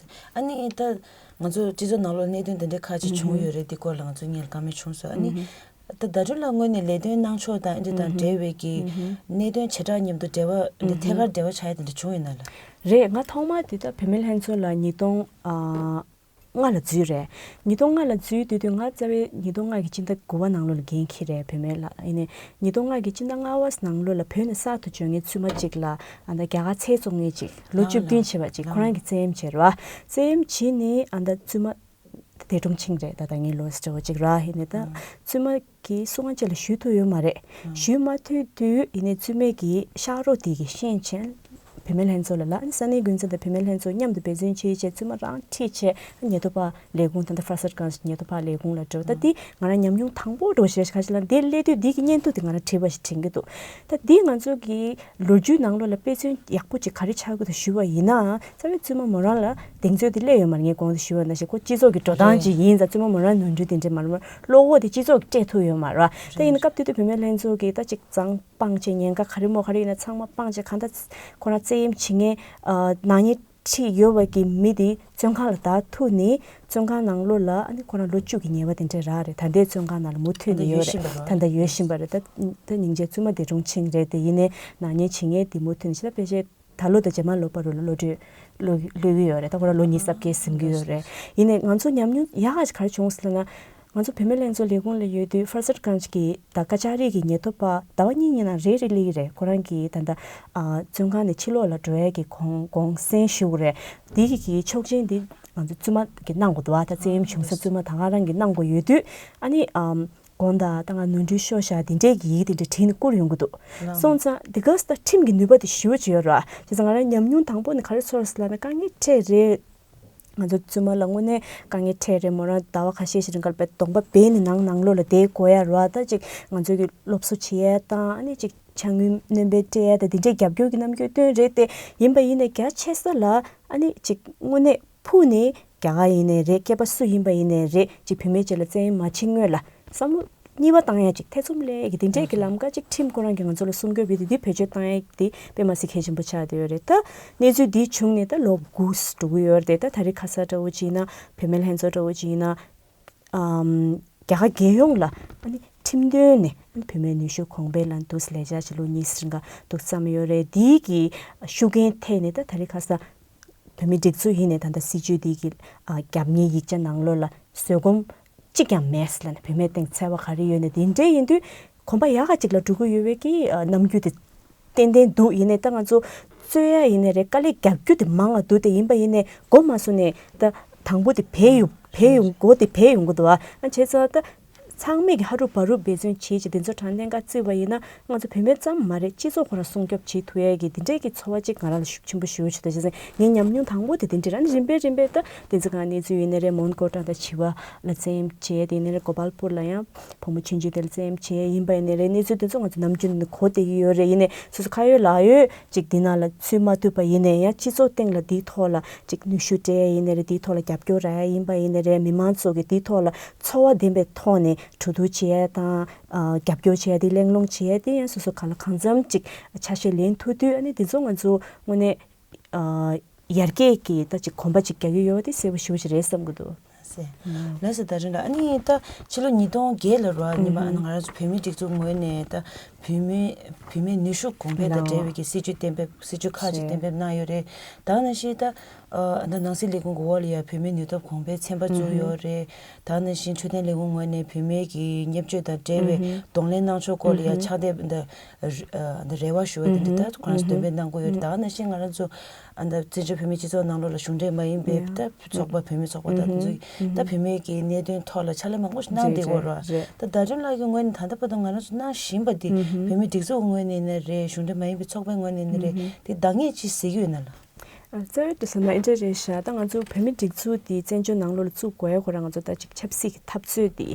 ཨ་ནི་ད་ང་ཚོ་སྤྱི་ཚོགས་ནང་ལོགས་གནད་དོན་དེ་འདྲ་ཁག་ཅིག་བྱུང་ཡོད་རེད། འདི་སྐོར་ལ་ང་ཚོ་སྔོན་ལ་བཀའ་མོལ་བྱུང་སོང་། ཨ་ནི་ད་ཟླ་སྒྲོན་ལགས་ངོས་ནས་ལས་དོན་གནང་ཕྱོགས་དང་འདི་དང་འབྲེལ་བའི་གི་གནད་དོན་བྱེ་བྲག་མཉམ་དུ་འབྲེལ་བ་འདི་ཐད་ཀར་འབྲེལ་བ་ཆགས་ཡ་དེ་འདྲ་བྱུང་ཡོད་ན་ལགས། རེད། ང་ཐོག་མ་དེ་ད་བུད་མེད་ལྷན་ཚོགས་ལ་ཉིས་སྟོང་ཨ་ལྔ་ལ་འཛུལ་རེད། ཉིས་སྟོང་ལྔ་ལ་འཛུལ་དུས་དུས་ང་རྩ་བའི་ཉིས་སྟོང་ལྔ་གི་སྤྱི་ཟླ་དགུ་པ་ནང་ལོགས་ལ་འགན་འཁྱེར་རེད། བུད་མེད་ལ་ཡིན་ནའི་ཉིས་སྟོང་ལྔ་གི་སྤྱི་ཟླ་ལྔ་པ་ནང་ལོགས་ལ་བོད་ནས་གསར་དུ་འབྱོར་མཁན་བཙུན་མ་གཅིག་ལ་ཨ་ད་རྒྱ་གར་ཚེ་བཙོང་མཁན་གཅིག་ལོ་བཅུ་བདུན་བྱས་པ་གཅིག་ཁོ་རང་གིས་བཙན་གཡེམ་བྱས་རེད་བ། བཙན་གཡེམ་བྱས་ནས་ཨ་ད་བཙུན་མ་འདས་གྲོངས་ཕྱིན་རེད། ད་ད་ངའི་ལོ་ཙཱ་བ་གཅིག་ར། ཡིན་ནའི་ད་བཙུན་མ་གིས་སུ་གང་ཅིག་ལ་ཞུ་ཐུབ་ཡོད་མ་རེད། ཞུ་མ་ཐུབ་དུས་ཡིན་ནའི་བཙུན་མ་གི་ཤག་རོགས་དེ་གིས་ཤེས་བྱས་བུད་མེད་ལྷན་ཚོགས་ལ་ལབ། ས་གནས་འགོ་འཛིན་དང་བུད་མེད་ལྷན་ཚོགས་མཉམ་དུ་འབད་བརྩོན་བྱས་བྱས་བཙུན་མ་རང་ཁྲིད་བྱས་ཉེན་རྟོག་པ་ལས་ཁུངས། ད་ལྟ་ཧྥ་རན་སིར་གང་ཞིག་ཉེན་རྟོག་པ་ལས་ཁུངས་ལ་འགྲོ། ད་འདི་ང་རང་ཉམས་མྱོང་དང་པོ་འགྲོ་ཞེས་ཁ་ཤས་ལ་འདི་སླེབས་དུས་འདི་གི་སྙན་ཐོ་དེ་ང་རང་བྲིས་པ་ཞིག་དྲན་གྱི་འདུག་ད་འདི་ང་ཚོ་གི་ལོ་རྒྱུས་ནང་ལོགས་ལ་དཔེ་མཚོན་ཡག་པོ་ཅིག་ག་རེ་ཆགས་ཀྱི་འདུག་ཞུ་བ་ཡིན་ན། རྩ་བའི་བཙུན་མ་མོ་རང་ལ་གདེང་ཚོད་དེ་སླེབས་ཡོད་མ་རེད། ངས་གོང་དུ་ཞུ་བ་ནང་བཞིན་ཁོ་སྤྱི་ཚོགས་ཀྱི་འགྲོ་སྟངས་ཅིག་ཡིན་ཙང་། བཙུན་མ་མོ་རང་ནོར་འཁྲུལ་དེ་འདྲ་མ་རེད། བློ་ཁོག་དེ་སྤྱི་ཚོགས་ཀྱིས་སྤྲད་ཐུབ་ཡོད་མ་རེད། ད་ཡིན་ན་སྐབས་དེ་དུས་བུད་མེད་ལྷན་ཚོགས་ཀྱིས་ད་ཅིག་བཙན་དབང་བྱས། ཉེན་ཁ་ག་རེ་མོ་ག་རེ་ཡིན་ན་ཚང་མ་སྤངས་བྱས། གང་ལྟར་ཁོ་རང་བཙན་གཡེམ་བྱེད་མཁན་ཨ་ནག་ཉེས་ཁྲིད་ཡོད་པ་གི་མི་དེ་བཙོན་ཁང་ལ་བདག་ཐུག་ནས་བཙོན་ཁང་ནང་ལོགས་ལ་ཨ་ནི་ཁོ་རང་ལོ་བཅུ་གི་ཉེས་པ་དེ་འདྲ་རག་རེད། ད་ལྟའི་བཙོན་ཁང་ནང་ལ་མུ་མཐུད་ནས་ཡོད་རེད། ད་ལྟ་ཡོད་བཞིན་པ་རེད། ད་ད་སྙིང་རྗེ། བཙུན་མ་འདས་གྲོངས་ཕྱིན་རེད་དེ། ཡིན་ནའི་ནག་ཉེས་བྱེད་མཁན་དེ་མུ་མཐུད་ནས་ཕྱི་ལ་ཕལ་ཆེར་ད་ལོ་དང་རྗེས་མ་ལོ་བར་དུ་ལ་གློད་གྲོལ་གློད་གློད་ཀྱི་ཡོད་རེད། ད་ཁོ་རང་ལོ་ཉི་ཤུ་རྩ་བརྒྱད་ཟིན་གྱི་ཡོད་རེད། ཡིན་ནའི་ང་ཚོ་ཉམས་མྱོང་ཡག་ག་ཞིག་ག་རེ་བྱུང་ཟེར་ན། ང་ཚོ་བུད་མེད་ལྷན་ཚོགས་ལས་ཁུངས་ལ་ཡོད་དུས་ཧྥ་རན་སིར་གང་ཞིག་གི་ད་ཀ་ཅ་རི་གི་ཉེན་རྟོག་པ་ཟླ་བ་གཉིས་གཉིས་ནང་རེ་རེ་སླེབས་ཀྱི་རེད། ཁོ་རང་གིས་ད་ལྟ་ཨ་བཙོན་ཁང་ནས་ཕྱི་ལོགས་ལ་འགྲོ་ཡས་ཀྱི་གོང་གོང་གསལ་ཞུ་གི་རེད། དེ་གི་གི་ཆོག་མཆན་དེ་ང་ཚོ་བཙུན་མ་གིས་གནང་དགོས་འདུག་ད་བཙན་གཡེམ་བྱུང་ས་བཙུན་མ་ད་ག་རང་གིས་གནང་དགོས་ཡོད་དུས། ཨ་ནི་ཨམ་དགོངས་དག་ད་ང་ནོར་འཁྲུལ་ཤོར་ཤག་དེ་འདྲའི་གི་ཡི་གེ་དེ་འདྲ་བྲིས་ནས་བསྐུར་ཡོང་གི་འདུག་སོང་ཙང་དེ་ག་ས་ད་ཁྲིམས་ཀྱི་ནུས་པ་དེ་ཞེ་པོ་ཅིག་ཡོད་རེད། བྱས་ཙང་ང་རང་ཉམས་མྱོང་དང་པོ་ནས་ག་རེ་ཚོར་ཟེར་ལབ་ན། དཀའ་ངལ་འཕྲད་རེད། ང་ཚོ་བཙུན་མ་ལ་དངོས་གནས་དཀའ་ངལ་འཕྲད་རེད། མོ་རང་ཟླ་བ་ཁ་ཤས་ཤིག་རིང་ག་ལ་བའི་གདོང་པ་སྦས་ནས་ནང་ནང་ལོགས་ལ་བསྡད་དགོས་ཡ་རེད་བ། ད་ཅིག་ང་ཚོ་གི་སློབ་གསོ་བྱེད་ཡ་དང་། ཨ་ནི་ཅིག་ཕྱག་དངུལ་སྣོན་པ་སྤྲད་ཡ་དང་། དེ་འདྲའི་རྒྱབ་སྐྱོར་གྱི་རྣམ་འགྱུར་སྟོན་རེད་དེ། ཡིན་པ་ཡིན་ནའི་རྒྱ་ཆེ་ས་ལ་ཨ་ནི་ཅིག་དངོས་གནས་ཕུགས་ནས་ རྒྱ་གར་ཡིན་ནའི་རེད། སྐྱེས་པ་སུ་ཡིན་པ་ཡིན་ནའི་རེད། ཅིག་བུད་མེད་ཅིག་ལ་བཙན་གཡེམ་མ་བྱེད་སྔོན་ལ་བསམ་བློ་གཉིས་པ་བཏང་ཡ་ཅིག་ཐེ་ཚོམ་ལས་ཀྱི་དེ་འདྲས་ཀྱི་ལམ་ཀ་ཅིག་ཁྲིམས་ཁོ་རང་གིས་ང་ཚོ་ལ་སྲུང་སྐྱོབ་ཡོད་དེ། འདི་བེད་སྤྱོད་བཏང་ཡ་དེ་དཔེ་མ་སྲིད་གལ་ཆེན་པོ་ཆགས་བསྡད་ཡོད་རེད། ད་གནས་ཚུལ་འདི་བྱུང་ནས་ད་ལོ་དགུ་འགྲོ་གི་ཡོད་རེད། ད་དེ་རིང་ཁ་ས་འདྲ་བོ་ཅིག་ཡིན་ན། བུད་མེད་ལྷན་ཚོགས་འདྲ་བོ་ཅིག་ཡིན་ན། ཨམ། རྒྱ་གར་རྒྱལ་ཡོངས་ལ་ཨ་ནི་ཁྲིམས་དོན་ནས་ཨ་ནི་བུད་མེད་ནུས་ཤུགས་གོང་འཕེལ་ལ་འདུག་ལས་འཆར་ཅིག་ལོ་གཉིས་རིང་ག་འདུག་བརྩམས་ཡོད་རེད། འདིའི་གི་ཤུགས་རྐྱེན་ཐད་ནས་ད་དེ་རིང་ཁ་ས་བོད་མིའི་སྒྲིག་འཛུགས་ཡིན་ནས་ད་ལྟ་སྲིད་བྱུས་འདི་གི་ཨ་རྒྱབ་གཉེར་ཡིག་ཆ་ནང་ལོགས་ལ་བཟོད་སྒོམ་གཅིག་ཀྱང་མེད་ཟེར་ལབ་ནས། བུད་མེད་སྟེང་འཚེ་བ་ག་རེ་ཡོད་ནས་དེ་འདྲ་ཡིན་དུས་གོམ་པ་ཡག་ག་ཅིག་ལ་འགྲོ་གི་ཡོད་པའི་གི་ཨ་རྣམ་འགྱུར་དེ་ཏན་ཏན་འདུག་ཡིན་ནའི་ད་ང་ཚོ་རྩོད་ཡ་ཡིན་ནའི་རེད། དཀའ་ལས་རྒྱག་རྒྱུ་དེ་མང་བ་འདུག་དེ་ཡིན་པ་ཡིན་ནའི་འགོ་མ་བཟུང་ནས་ད་དང་པོ་དེ་བས་ཡོང་བས་ཡོང་འགོ་དེ་བས་ཡོང་གི་འདུག་ཨ་བྱས་ཙང་ད་ཚང་མས་ཀྱི་ཧ་རུ་བ་རུ་འབད་བརྩོན་བྱེད་ཅིག་དེ་ཚོ་དྲང་གནས་ཀ་བརྩིས་པ་ཡིན་ན། ང་ཚོ་བུད་མེད་ཙམ་མ་རེད། སྤྱི་ཚོགས་ཁོ་རང་སྲུང་སྐྱོབ་བྱེད་ཐུབ་ཡ་གི་དེ་འདྲས་ཀྱི་ཚོར་བ་ཅིག་ང་རང་ལ་ཤུགས་ཆེན་པོ་ཞེ་པོ་བྱུང་། ད་བྱས་ཙང་ངའི་ཉམས་མྱོང་དང་པོ་དེ་དེ་འདྲས་རེད། ཨ་ནི་རིམ་པས་རིམ་པས་ད་བསྟན་འཛིན་སྒང་གནས་ཚུལ་ཡིན་ནའི་རེད། མོན་གྷོ་ཊ་དང་བྱི་བ་ལ་བཙན་གཡེམ་བྱས། དེ་ཡིན་ནའི་རེད། གོ་པལ་པུར་ལ་ཡང་བུ་མོ་ཆུང་ཆུང་དེ་ལ་བཙན་གཡེམ་བྱས་ཡིན་པ་ཡིན་ནའི་རེད། གནས་ཚུལ་དེ་ཚོ་ང་ཚོ་ནམ་རྒྱུན་ནས་གོ་བསྡད་ཀྱི་ཡོད་རེད། ཡིན་ནའི་སོ་སོ་ཁ་ཡོད་ལག་ཡོད་ཅིག་འདི་ནང་ལ་ཚུད་མ་ཐུབ་པ་ཡིན་ནའི་ཡང་སྤྱི་ཚོགས་སྟེང་ལ་འདིའི་ཐོག་ལ་ཅིག་ནུས་ཤུགས་སྤྲད་ཡ་ཡིན་ནའི་རེད། འདིའི་ཐོག་ལ་རྒྱབ་སྐྱོར་རག་ཡ་ཡིན་པ་ཡིན་ནའི་རེད། མི་མང་ཚོ་གི་འདིའི་ཐོག་ལ་ཚོར་བ་ལྡན་པའི་ཐོག་ནས་གྲོས་བསྡུར་བྱེད་ཡ་དང་། ཨ། རྒྱབ་སྐྱོར་བྱེད་ཡ་དེ། གླེང་སློང་བྱེད་ཡ་དེ་ཡང་སོ་སོ་གང་ལ་གང་འཚམ་ཅིག་ཆ་ཤས་ལེན་ཐུབ་དུས། ཨ་ནི་དེ་ཚོ་ང་ཚོ་དངོས་གནས། ཨ། ཡར་རྒྱས་ཀྱི་ད་ཅིག་གོམ་པ་ཅིག་རྒྱག་གི་ཡོད་པ་དེ་གསལ་པོ་ཞེ་པོ་ཅིག་རེད་བསམ་གྱི་འདུག་ཟེར། ལགས་སོ། ད་རིང་ལ་ཨ་ནི་ད་ཕྱི་ལོ་ཉིས་སྟོང་བརྒྱད་ལ་རོ། ཨ་ནི་མ་ང་རང་ཚོ་བོད་མིའི་སྒྲིག་འཛུགས་ངོས་ནས་ད་བུད་མེད་བུད་མེད་ནུས་ཤུགས་གོང་འཕེལ་དང་འབྲེལ་བའི་གི་སྲིད་བྱུས་གཏན་འབེབས། སྲིད་བྱུས་ཁག་ཅིག་གཏན་འབེབས་གནང་ཡོད་རེད། ད་ནང་བཞིན་ད་ཨ་ད་ནང་སྲིད་ལས་ཁུངས་ཀྱི་འོག་ལ་ཡ་བུད་མེད་ནུས་སྟོབས་གོང་འཕེལ་ཚན་པ་བཙུགས་ཡོད་རེད། ད་ནང་བཞིན་འཕྲོད་བསྟེན་ལས་ཁུངས་ངོས་ནས་བུད་མེད་ཀྱི་བརྙས་བཅོས་དང་འབྲེལ་བའི་གདོང་ལེན་གནང་ཕྱོགས་སྐོར་ལ་ཡ་ཕྱག་དེབ་འདི་ཨ་ད་རེ་བ་ཞུ་བ་དེ་འདྲ་ད་ཁོ་རང་ཚོ་འདོན་སྤེལ་གནང་གི་ཡོད་རེད། ད་ནང་བཞིན་ང་རང་ཚོ་ཨ་ད་བཙན་བྱོལ་བོད་མིའི་སྤྱི་ཚོགས་ནང་ལོགས་ལ་གཞུང་འབྲེལ་མ་ཡིན་པའི་ད་ཚོགས་པ། བུད་མེད་ཚོགས་པ་དང་དེ་ཚོ་ད་བུད་མེད་ཀྱི་གནད་དོན་ཐོག་ལ་ཕྱག་ལས་མང་པོ་ཞིག་གནང་བསྡད་ཡོད་རེད། ད་ཟླ་སྒྲོན་ལགས་ཀྱི་ངོས་ནས་ད་ལྟ་བར་དུ་ང་རང་ཚོ་གནང་བཞིན་པ་འདི་བོད་མིའི་སྒྲིག་འཛུགས་ངོས་ནས་ཡིན་ན་རེད། གཞུང་འབྲེལ་མ་ཡིན་པའི་ཚོགས་པའི་ངོས་ནས་ཡིན་ན་རེད། དེ་འདང་ངེས་ཅིག་གཟིགས་ཡོད་ན་ལགས། ཨ། རྩ་བའི་དུས་ཙམ་ལ་འདི་འདྲ་རེད་ཤག་ད་ང་ཚོ་བོད་མིའི་སྒྲིག་འཛུགས་འདི་བཙན་བྱོལ་ནང་ལོགས་ལ་བཙུགས་དགོས་ཡ་ཁོ་རང་ང་ཚོ་ད་ཅིག་ཆབ་སྲིད་ཀྱི་འཐབ་རྩོད་འདི་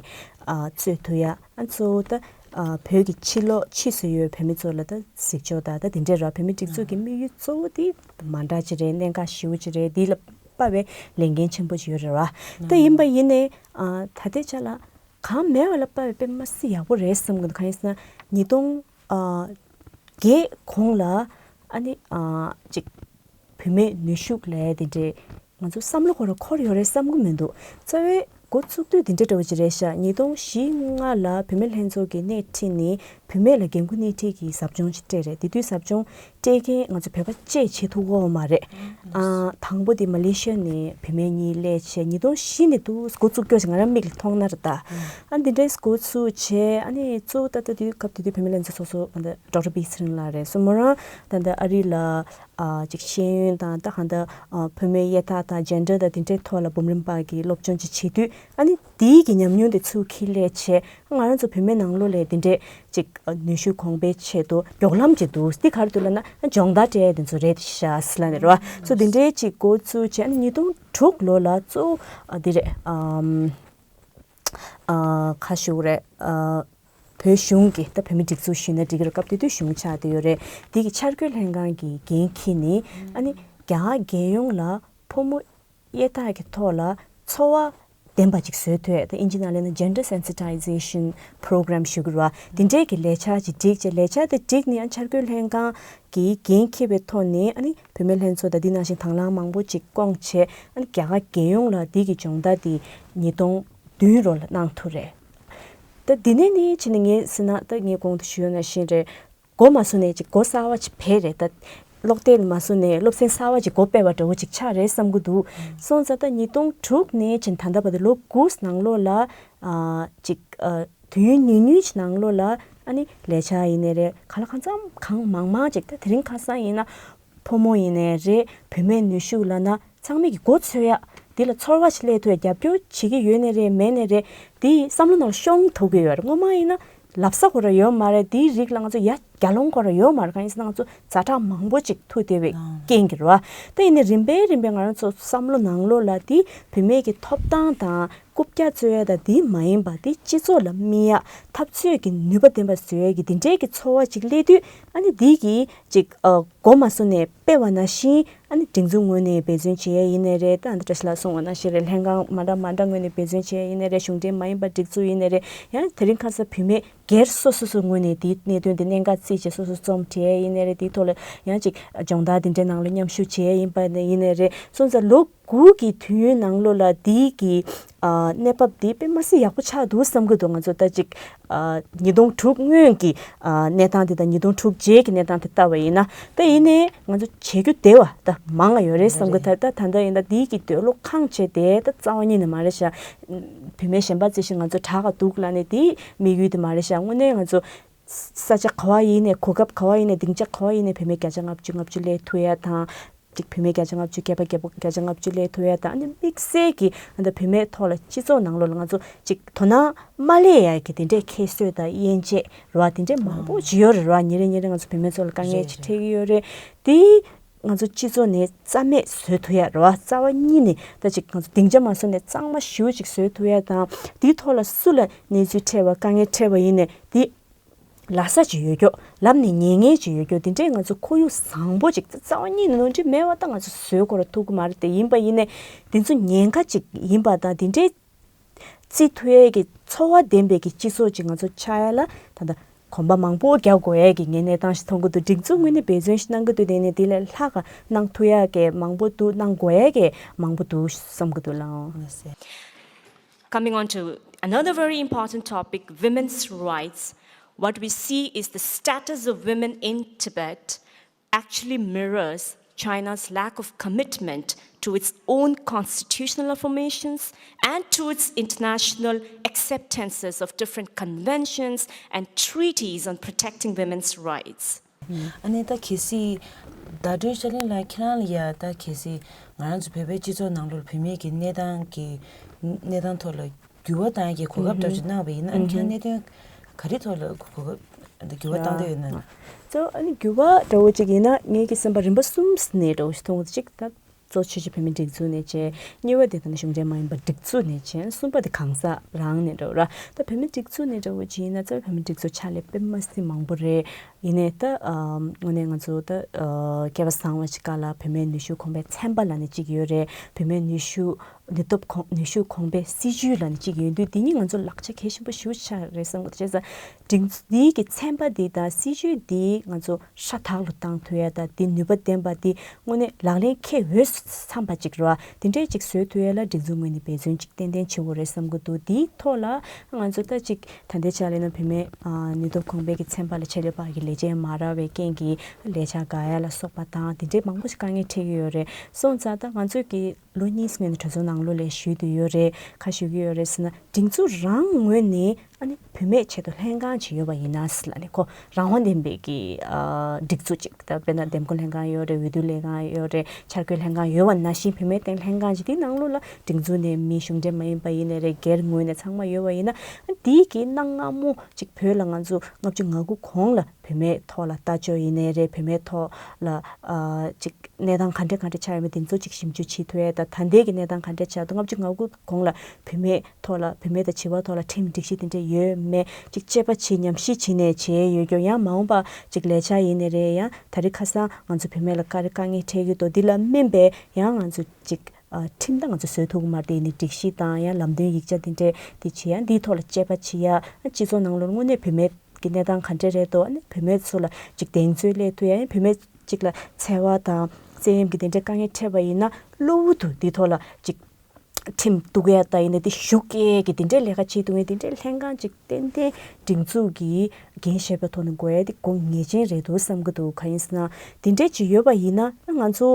ཨ་རྩོད་ཐུབ་ཡ། ཨ་གཙོ་བོ་ད་ཨ་བོད་ཀྱི་ཕྱི་ལོགས་ཕྱིས་སུ་ཡོད་བོད་མི་ཚོ་ལ་ད་གཟིགས་ཕྱོགས་ད་ད་འདི་འདྲ་རེད། བོད་མིའི་སྒྲིག་འཛུགས་ཀྱི་དམིགས་ཡུལ་གཙོ་བོ་འདི་མ་འདྲ་ཅིག་རེད། གནད་འགག་ཞེ་པོ་ཅིག་རེད། འདི་ལ་དཔག་པའི་ལས་འགན་ཆེན་པོ་ཅིག་ཡོད་རེད་བ། ད་ཡིན་པ་ཡིན་ནའི་ཨ་ད་ལྟའི་ཆ་ལ་གང་མེད་པ་ལ་དཔག་པའི་དཔེ་མ་སྲིད་ཡག་པོ་རེད་བསམ་གི་འདུག་གང་ཡིན་ཟེར་ན་ཉིས་སྟོང་ཨ་བརྒྱད་གོང་ལ་ཨ་ནི་ཨ་ཅིག་བུད་མེད་ནུས་ཤུགས་ལས་དེ་འདྲའི་ང་ཚོ་བསམ་བློ་ཁོ་རང་འཁོར་ཡོད་རེད་བསམ་གི་མི་འདུག་རྩ་བའི་འགོ་བཙུགས་དུས་དེ་འདྲ་འདྲ་བོ་ཅིག་རེད་ཤག་ཉིས་སྟོང་བཞི་ལྔ་ལ་བུད་མེད་ལྷན་ཚོགས་ཀྱིས་སྣེ་ཁྲིད་ནས་བུད་མེད་ལ་འགན་འཁུར་སྣེ་ཁྲིད་ཀྱི་ཟབ་སྦྱོང་ཅིག་སྤྲད་རེད། དེ་དུས་ཟབ་སྦྱོང་སྤྲད་མཁན་ང་ཚོ་བོད་པ་བཅས་བྱེད་ཐུབ་ཀྱི་ཡོད་མ་རེད། ཨ་དང་པོ་དེ་མ་ལེ་ཤི་ཡ་ནས་བུད་མེད་གཉིས་སླེབས་བྱས། ཉིས་སྟོང་བཞི་ནས་འདུག་འགོ་བཙུགས་སྐྱོ་ཞིག་ང་རང་མིག་ལ་མཐོང་ན་རེད་ད། ཨ་འདི་འདྲའི་འགོ་ཚུགས་བྱས། ཨ་ནི་གཙོ་བོ་ད་ལྟ་དུས་སྐབས་དེ་དུས་བུད་མེད་ལྷན་ཚོགས་ཚོགས་གཙོ་ཨ་ད་ཌོག་ཊར་པི་ཚེ་རིང་ལགས་རེད། སོ་མོ་རང་ད་ལྟ་ཨ་རི་ལ་ཨ་ཅིག་ཤེས་ཡོན་དང་ད་གང་ལྟར་ཨ་བུད་མེད་དབྱེ་ཐག་དང་ཇེན་ཌར་དང་དེ་འདྲའི་ཐོག་ལ་འབུམ་རམས་པ་གི་སློབ་སྦྱོང་ཅིག་བྱེད་དུས། ཨ་ནི་དེའི་གི་ཉམས་མྱོང་དེ་ཚུར་ཁྱེར་སླེབས་བྱས། ང་རང་ཚོ་བུད་མེད་ནང་ལོགས་ལ་དེ་འདྲས་ཅིག་ནུས་ཤུགས་གོང་འཕེལ་ཆེད་དུ་མགྱོགས་ལམ་ཅིག་འདུག་འདི་ག་རེ་འདུག་ལབ་ན་སྦྱོང་བརྡར་སྤྲད་དེ་ཚོ་རེད་ཤག་ཟེར་ལབ་ནས་རེད་བ། སོ་དེ་འདྲས་ཅིག་འགོ་བཙུགས་བྱས། ཨ་ནི་ཉིས་སྟོང་དྲུག་ལོ་ལ་གཙོ་བོ་ཨ་འདི་རེད། ཨམ་ཨ་ཁ་ཞུ་རེད། ཨ་བོད་གཞུང་གི་ད་བོད་མི་སྒྲིག་འཛུགས་ཞུས་ན་འགྲིག་གི་རེད། སྐབས་དེ་དུས་གཞུང་ཆགས་བསྡད་ཡོད་རེད། འདི་གི་འཆར་འགོད་ལྷན་ཁང་གི་འགན་འཁྱེར་ནས། ཨ་ནི་རྒྱ་གར་རྒྱལ་ཡོངས་ལ་ཕོ་མོ་དབྱེ་ཐག་གི་ཐོག་ལ་ཚོར་བ་ལྡན་པ་ཅིག་བཟོས་ཐུབ་ཡ། ད་ཨིན་ཇི་ནང་ལབ་ན་gender sensitization program ཞུ་གི་རེད་བ། དེ་འདྲའི་གི་ལས་འཆར་ཅིག་བསྒྲིགས་བྱས། ལས་འཆར་དེ་བསྒྲིགས་ནས་ཨ་འཆར་འགོད་ལྷན་ཁང་གི་འགན་འཁྱེར་བའི་ཐོག་ནས། ཨ་ནི་བུད་མེད་ལྷན་ཚོགས་དང་འདི་ནང་བཞིན་དང་བླངས་མང་པོ་ཅིག་བསྐོངས་བྱས། ཨ་ནི་རྒྱ་གར་རྒྱལ་ཡོངས་ལ་འདི་གི་སྦྱོང་བརྡར་འདི་ཉིས་སྟོང་བདུན་ལོ་ལ་གནང་ཐུབ་རེད། ད་འདི་ནས་ནི་ཕྱིན་ནས་ངས་ཟེར་ན། ད་ངས་གོང་དུ་ཞུས་ཡོད་ནང་བཞིན་རེད། འགོ་མ་བཟུང་ནས་ཅིག་འགོ་གསར་བ་ཅིག་བྱས་རེད། ད་སློབ་དེབ་མ་བཟུང་ནས་སློབ་ཚན་གསར་བ་ཅིག་འགོ་སྤེལ་བ་འདྲ་བོ་ཅིག་ཆགས་རེད་བསམ་གྱི་འདུག་སོང་ཙང་ད་ཉིས་སྟོང་དྲུག་ནས་ཕྱིན་ད་ལྟ་བར་དུ་ལོ་དགུ་ནང་ལོགས་ལ་ཨ་ཅིག་ཨ་དུས་ཡུན་ཉུང་ཉུང་ཅིག་ནང་ལོགས་ལ། ཨ་ནི་ལས་འཆར་ཡིན་ནའི་རེད། གང་ལ་གང་འཚམ་གང་མང་མང་ཅིག་ད་དེ་རིང་ཁ་སང་ཡིན་ན་ཕོ་མོ་ཡིན་ནའི་རེད། བུད་མེད་ནུས་ཤུགས་ལབ་ན་ཚང་མས་ཀྱི་མགོ་འཚོས་ཡ། འདི་ལ་ཚོར་བ་ཞིག་སླེབས་ཐུབ་ཡ། རྒྱབ་སྐྱོར་བྱེད་ཀྱི་ཡོད་ནའི་རེད། མེད་ནའི་རེད། འདི་བསམ་བློ་ནང་ལ་ཤོང་ཐུབ་ཀྱི་ཡོད་རེད། སྔོན་མ་ཡིན་ན་ལབ་ས་ཁོ་རང་ཡོད་མ་རེད། འདིའི་རིགས་ལ་ང་ཚོ་ཡ་རྒྱ་ལོང་ཁོ་རང་ཡོད་མ་རེད། གང་ཡིན་ཟེར་ན་ང་ཚོ་ཛ་དྲག་མང་པོ་ཅིག་ཐུག་བསྡད་པའི་རྐྱེན་གྱིས་རེད་བ། ད་ཡིན་ནའི་རིམ་པས་རིམ་པས་ང་རང་ཚོ་བསམ་བློ་ནང་ལོགས་ལ་འདི་བུད་མེད་ཀྱི་ཐོབ་ཐང་དང་ རྐུབ་བཀྱག་རྩོད་ཡ་དང་དེ་མ་ཡིན་པ་དེ་སྤྱི་ཚོགས་ལ་སྨིན་ཡ་འཐབ་རྩོད་ཀྱི་ནུས་པ་ལྡན་པ་བཟོ་ཡ་གི་དེ་འདྲའི་གི་ཚོར་བ་ཅིག་སླེབས་དུས། ཨ་ནི་དེ་གི་ཅིག་ཨ་མགོ་མ་བཟུང་ནས་སྤེལ་བ་ནང་བཞིན། ཨ་ནི་སྒྲིག་འཛུགས་ངོས་ནས་འབད་བརྩོན་བྱེད་ཡ་ཡིན་ནའི་རེད། ད་ཨ་ནི་བཀྲ་ཤིས་ལགས་གསུངས་པ་ནང་བཞིན་རེད། ལྷན་ཁང་མ་འདྲ་མ་འདྲ་ངོས་ནས་འབད་བརྩོན་བྱེད་ཡ་ཡིན་ནའི་རེད། གཞུང་འབྲེལ་མ་ཡིན་པ་སྒྲིག་འཛུགས་ཡིན་ནའི་རེད། ཡང་དེ་རིང་ཁ་སང་བུད་མེད་སྒེར་སོ་སོ་སོ་ངོས་ནས་དེའི་གནད་དོན་དེ་གནད་འགག་བརྩིས་བྱས་སོ་སོ་རྩོམ་བྲིས་ཡ་ཡིན་ནའི་རེད། དེའི་ཐོག་ལ་ཡང་ཅིག་སྦྱོང་བརྡར་དེ་འདྲའི་ནང་ལ་མཉམ་ཞུགས་བྱེད་ཡ་ཡིན་པ་ཡིན་ནའི་རེད། སོང་ཙང་ལོ་དགུ་གི་དུས་ཡུན་ནང་ལོགས་ལ་དེའི་གི་ཨ་གནས་བབ་དེ་དཔེ་མ་སྲིད་ཡག་པོ་ཆགས་འདུག་བསམ་གྱི་འདུག་ང་ཚོ་ད་ཅིག་ཨ་ཉིས་སྟོང་དྲུག་སྔོན་གྱི་ཨ་གནས་སྟངས་དེ་དང་ཉིས་སྟོང་དྲུག་རྗེས་ཀྱི་གནས་སྟངས་དེ་ལྟ་བ་ཡིན་ན། ད་ཡིན་ནའི་ང་ཚོ་བྱེད་རྒྱུ་དེ་བ་ད་མང་ང་ཡོད་རེད་བསམ་གྱི། ད་ད་ད་ལྟ་ཡིན་ན་དེའི་གི་འདོད་བློ་ཁེངས་བྱས་ཏེ་ད་རྩ་བ་ཉིད་ནས་མ་རེད་ཤག་བུད་མེད་གཞན་པ་རྩི་ཞིང་ང་ཚོ་དྲག་ག་འདུག་ལབ་ནས་དེའི་དམིགས་ཡུལ་དེ་མ་རེད་ཤག་དངོས་གནས་ང་ཚོ་ས་ཆ་ག་བ་ཡིན་ནའི་གོ་སྐབས་ག་བ་ཡིན་ནའི་སྡིངས་ཆ་ག་བ་ཡིན་ནའི་བུད་མེད་བརྒྱ་ཆ་ལྔ་བཅུ་ལྔ་བཅུ་སླེབས་ཐུབ་ཡ་དང་། ཅིག་བུད་མེད་བརྒྱ་ཆ་ལྔ་བཅུ་སྐྱེས་པ་རྒད་པོ་བརྒྱ་ཆ་ལྔ་བཅུ་སླེབས་ཐུབ་ཡ་དང་། ཨ་ནི་དམིགས་བསལ་གྱི་ཨ་ནི་བུད་མེད་ཐོག་ལ་སྤྱི་ཚོགས་ནང་ལོགས་ལ་ང་ཚོ་ཅིག་དོ་སྣང་མ་སླེབས་ཡ་གི་དེ་འདྲའི་ཁྱད་གསོད་དང་དབྱེ་འབྱེད་ར་དེ་འདྲའི་མང་པོ་ཅིག་ཡོད་རེད་ར། ཉིན་རེ་ཉིན་རེ་ང་ཚོ་བུད་མེད་ཚོ་ལ་དཀའ་ངལ་ཅིག་འཕྲད་ཀྱི་ཡོད་རེད། དེ་ང་ཚོ་སྤྱི་ཚོགས་ནས་རྩ་མེད་བཟོ་ཐུབ་ཡ་རེད་བ། རྩ་བ་ཉིད་ནས་ད་ཅིག་ང་ཚོ་སྡིངས་ཆ་མ་བཟོ་ནས་གཙང་མ་ཞེ་པོ་ཅིག་བཟོ་ཐུབ་ཡ་དང་། དེའི་ཐོག་ལ་སུ་ལ་གནས་ཚུལ་འཕྲད་པ་དཀའ་ངལ་འཕྲད་པ་ཡིན་ནའི་དེ་ལབ་ས་ཅིག་ཡོད་རྒྱུ། ལབ་ནས་ཉན་མཁན་ཅིག་ཡོད་རྒྱུ། དེ་འདྲའི་ང་ཚོ་ཁོར་ཡུག་བཟང་པོ་ཅིག་རྩ་བ་ཉིད་ནས་ནོར་འཁྲུལ་མེད་པ་ད་ང་ཚོ་བཟོ་དགོས་ར་ཐུབ་ཀྱི་མ་རེད་དེ། ཡིན་པ་ཡིན་ནའི་དེ་ཚོ་ཉེན་ཁ་ཅིག་ཡིན་པ་དང་། དེ་འདྲའི་བརྩི་ཐུབ་ཡས་ཀྱི་ཚོར་བ་ལྡན་པའི་གི་སྤྱི་ཚོགས་ཅིག་ང་ཚོ་ཆགས་ཡ་ལ་ད་ལྟ་གོམ་པ་མང་པོ་རྒྱག་དགོས་ཡས་ཀྱི་ངས་གནས་སྟངས་ཤིག་མཐོང་གི་འདུག་སྒྲིག་འཛུགས་ངོས་ནས་འབད་བརྩོན་ཞིག་གནང་གི་འདུག་དེ་ནས་དེ་ལས་ལྷག་ག་གནང་ཐུབ་ཡས་ཀྱི་མང་པོ་འདུག་གནང་དགོས་ཡས་ཀྱི་མང་པོ་འདུག་བསམ་གི་འདུག་ལགས། Coming on to another very important topic, women's rights, what we see is the status of women in Tibet actually mirrors China's lack of commitment to its own constitutional affirmations and to its international acceptances of different conventions and treaties on protecting women's rights. ཨ་ནི་ད་གལ་སྲིད་ཟླ་སྒྲོན་ཤར་གླིང་ལགས་ཁྱེད་རང་ལ་ཡ་ད་གལ་སྲིད་ང་རང་ཚོ་བོད་པའི་སྤྱི་ཚོགས་ནང་ལོགས་ལ་བུད་མེད་ཀྱི་གནས་སྟངས་ཀྱི་གནས་སྟངས་ཐོག་ལ་འགྱུར་བ་བཏང་ཡག་གི་གོ་སྐབས་འདྲ་ཅིག་གནང་བ་ཡིན་ན། ཨ་ནི་ཁྱེད་རང་གནད་དོན་ག་རེ་ཐོག་ལ་གོ་སྐབས་འགྱུར་བ་བཏང་འདོད་ཡོད་ན། གཙོ་ཨ་ནི་འགྱུར་བ་འདྲ་བོ་ཅིག་ཡིན་ན་ངེད་ཀྱི་བསམ་པ་རིམ་པ་གསུམ་ནས་འདྲ་བོ་ཞིག་མཐོང་གི་འདུག་གཅིག་ད་གཙོ་ཆོས་བརྒྱུད་བུད་མེད་སྒྲིག་འཛུགས་ནས་བྱས། གཉིས་པ་དེ་ད་ནི་གཞུང་འབྲེལ་མ་ཡིན་པ་སྒྲིག་འཛུགས་ནས་བྱས། གསུམ་པ་དེ་གང་ཟག་རང་ནས་འདྲ་བོ་ར། ད་བུད་མེད་སྒྲིག་འཛུགས་ནས་འདྲ་བོ་ཅིག་ཡིན་ན་རྩ་བའི་བུད་མེད་སྒྲིག་འཛུགས་ཕྱག་ལས་དཔེ་མ་སྲིད་མང་པོ་རེད། ཡིན་ནའི་ད་ཨ་དངོས་གནས་ང་ཚོ་ད་ཨ་སྐལ་བ་བཟང་བ་ཞིག་ག་ལ་བུད་མེད་ནུས་ཤུགས་གོང་འཕེལ་ཚན་པ་ལབ་ནས་གཅིག་ཡོད་རེད། བུད་མེད་ནུས་ཤུགས་ནུས་སྟོབས་གོང་ནུས་ཤུགས་གོང་འཕེལ་སྲིད་ཇུས་ལབ་ནས་གཅིག་ཡོད་དུས། འདི་གཉིས་ང་ཚོ་ལག་ཆ་གལ་ཆེན་པོ་ཞེ་པོ་ཆགས་རེད་བསམ་གི་འདུག་བྱས་ཙང་སྒྲིག་འཛུགས་འདིའི་གི་ཚན་པ་འདི་དང་སྲིད་ཇུས་འདི་ང་ཚོ་ཧྲ་ཐག་རུ་བཏང་ཐུབ་ཡ་དང་། འདི་ནུས་པ་ལྡན་པ་འདི་དངོས་གནས་ལག་ལེན་འཁེལ་འོས་སུ་འཚམ་པ་ཅིག་རེད་བ། དེ་འདྲས་ཅིག་བཟོ་ཐུབ་ཡ་ལ་སྒྲིག་འཛུགས་ངོས་ནས་འབད་བརྩོན་ཅིག་ཏན་ཏན་བྱེད་དགོས་རེད་བསམ་གི་འདུག་འདིའི་ཐོག་ལ་ང་ཚོ་ད་ཅིག་ད་ལྟའི་ཆ་ལ་ཡིན་ན་བུད་མེད་ཨ་ནུས་སྟོབས་གོང་འཕེལ་གྱི་ཚན་པ་ལ་ཆེད་ལས་པ་གི་ལས་བྱེད་མ་རག་པའི་རྐྱེན་གྱིས་ལས་འཆར་འགག་ཡ་ལ་སོགས་པ་དང་། དེ་འདྲའི་མང་པོ་ཞིག་དཀའ་ངལ་འཕྲད་ཀྱི་ཡོད་རེད། སོང་ཙང་ད་ང་ཚོས་ཀྱི་ལོ་གཉིས་སྔོན་ནས་གྲོས་ཚོགས་ནང་ལོགས་ལ་ཞུས་བསྡད་ཡོད་རེད། ག་ཞུ་གི་ཡོད་རེད་ཟེར་ན། སྒྲིག་འཛུགས་རང་ངོས་ནས་ཨ་ནི་བུད་མེད་ཆེད་དུ་ལྷན་ཁང་ཅིག་ཡོད་པ་ཡིན་ན་ཟེར་ལབ་ནས། ཁོ་རང་དབང་ལྡན་པའི་གི་ཨ་སྒྲིག་འཛུགས་ཅིག་ད་དཔེར་ན་འདེམས་བསྐོ་ལྷན་ཁང་ཡོད་རེད། འོས་བསྡུ་ལྷན་ཁང་ཡོད་རེད། འཆར་འགོད་ལྷན་ཁང་ཡོད་པ་ནང་བཞིན་བུད་མེད་སྟེང་ལྷན་ཁང་ཅིག་དེའི་ནང་ལོགས་ལ་སྒྲིག་འཛུགས་ནས་མི་གཞུང་འབྲེལ་མ་ཡིན་པ་ཡིན་ནའི་རེད། སྒེར་ངོས་ནས་ཚང་མ་ཡོད་པ་ཡིན་ན། ཨ་འདིའི་གི་གནའ་སྔ་མོ་ཅིག་བོད་ལ་ང་ཚོ་ལྔ་བཅུ་ང་དགུ་གོང་ལ་བུད་མེད་ཐོག་ལ་ལྟ་སྤྱོད་ཡིན་ནའི་རེད། བུད་མེད་ཐོག་ལ་ཨ་ཅིག་གནས་སྟངས་ག་འདྲ་ག་འདྲ་ཆགས་ཡོད་མེད་དེ་ཚོ་ཅིག་ཞིབ་འཇུག་བྱེད་ཐུབ་ཡས་དང་། ད་ལྟའི་གི་གནས་སྟངས་ག་འདྲ་ཆགས་འདུག་ལྔ་བཅུ་ང་དགུ་གོང་ལ་བུད་མེད་ཐོག་ལ་བུད་མེད་དང་བྱིས་པ་ཐོག་ལ་ཁྲིམས་སྒྲིག་གཞི་དེ་འདྲ་ཡོད་མེད་ཅིག་དཔྱད་པ་བྱེད། ཉམས་ཞིབ་བྱེད་ནས་བྱས་ཡོད་རྒྱུ། ཡང་མ་འོངས་པ་ཅིག་ལས་འཆར་ཡིན་ནའི་རེད། ཡང་ད་རེས་ཁ་སང་ང་ཚོ་བུད་མེད་ལ་ག་རེ་དཀའ་ངལ་འཕྲད་ཀྱི་འདུག་འདི་ལ་སྨན་པའི་ཡང་ང་ཚོ་ཅིག་ཨ་ཁྲིམས་ད་ང་ཚོ་བཟོ་ཐུབ་ཀྱི་མ་རེད། དེ་ཡིན་ནའི་སྒྲིག་གཞི་དང་ཡང་ལམ་སྟོན་ཡིག་ཆ་དེ་འདྲས་དེ་བྱེད་ཡ། འདིའི་ཐོག་ལ་དཔྱད་པ་བྱེད་ཡ། སྤྱི་ཚོགས་ནང་ལོགས་དངོས་གནས་བུད་མེད་ཀྱི་གནས་སྟངས་ག་འདྲས་རེད་འདུག་ཨ་ནི་བུད་མེད་ཚོ་ལ་ཅིག་གདེང་ཚོད་སླེབས་ཐུབ་ཡ། ཡང་བུད་མེད་ཅིག་ལ་འཚེ་བ་དང་བཙན་གཡེམ་གྱི་དེ་འདྲའི་དཀའ་ངལ་འཕྲད་པ་ཡིན་ན་གློ་བུར་དུ་འདིའི་ཐོག་ལ་ཅིག་ཁྲིམས་གཏུག་ཡ་ད་ཡིན་ན་དེ་ཞུ་སྐྱེལ་གྱི་དེ་འདྲའི་ལས་ཀ་བྱེད་ཐུབ་མཁན་དེ་འདྲའི་ལྷན་ཁང་ཅིག་ཏན་ཏན་སྒྲིག་འཛུགས་ཀྱིས་འགན་བཞེས་པའི་ཐོག་ནས་དགོས་ཡ་དེ་དགོས་ངེས་ཅན་རེད་འདུག་བསམ་གྱི་འདུག་གང་ཡིན་ཟེར་ན་དེ་འདྲའི་ཅིག་ཡོད་པ་ཡིན་ན་ང་ཚོ་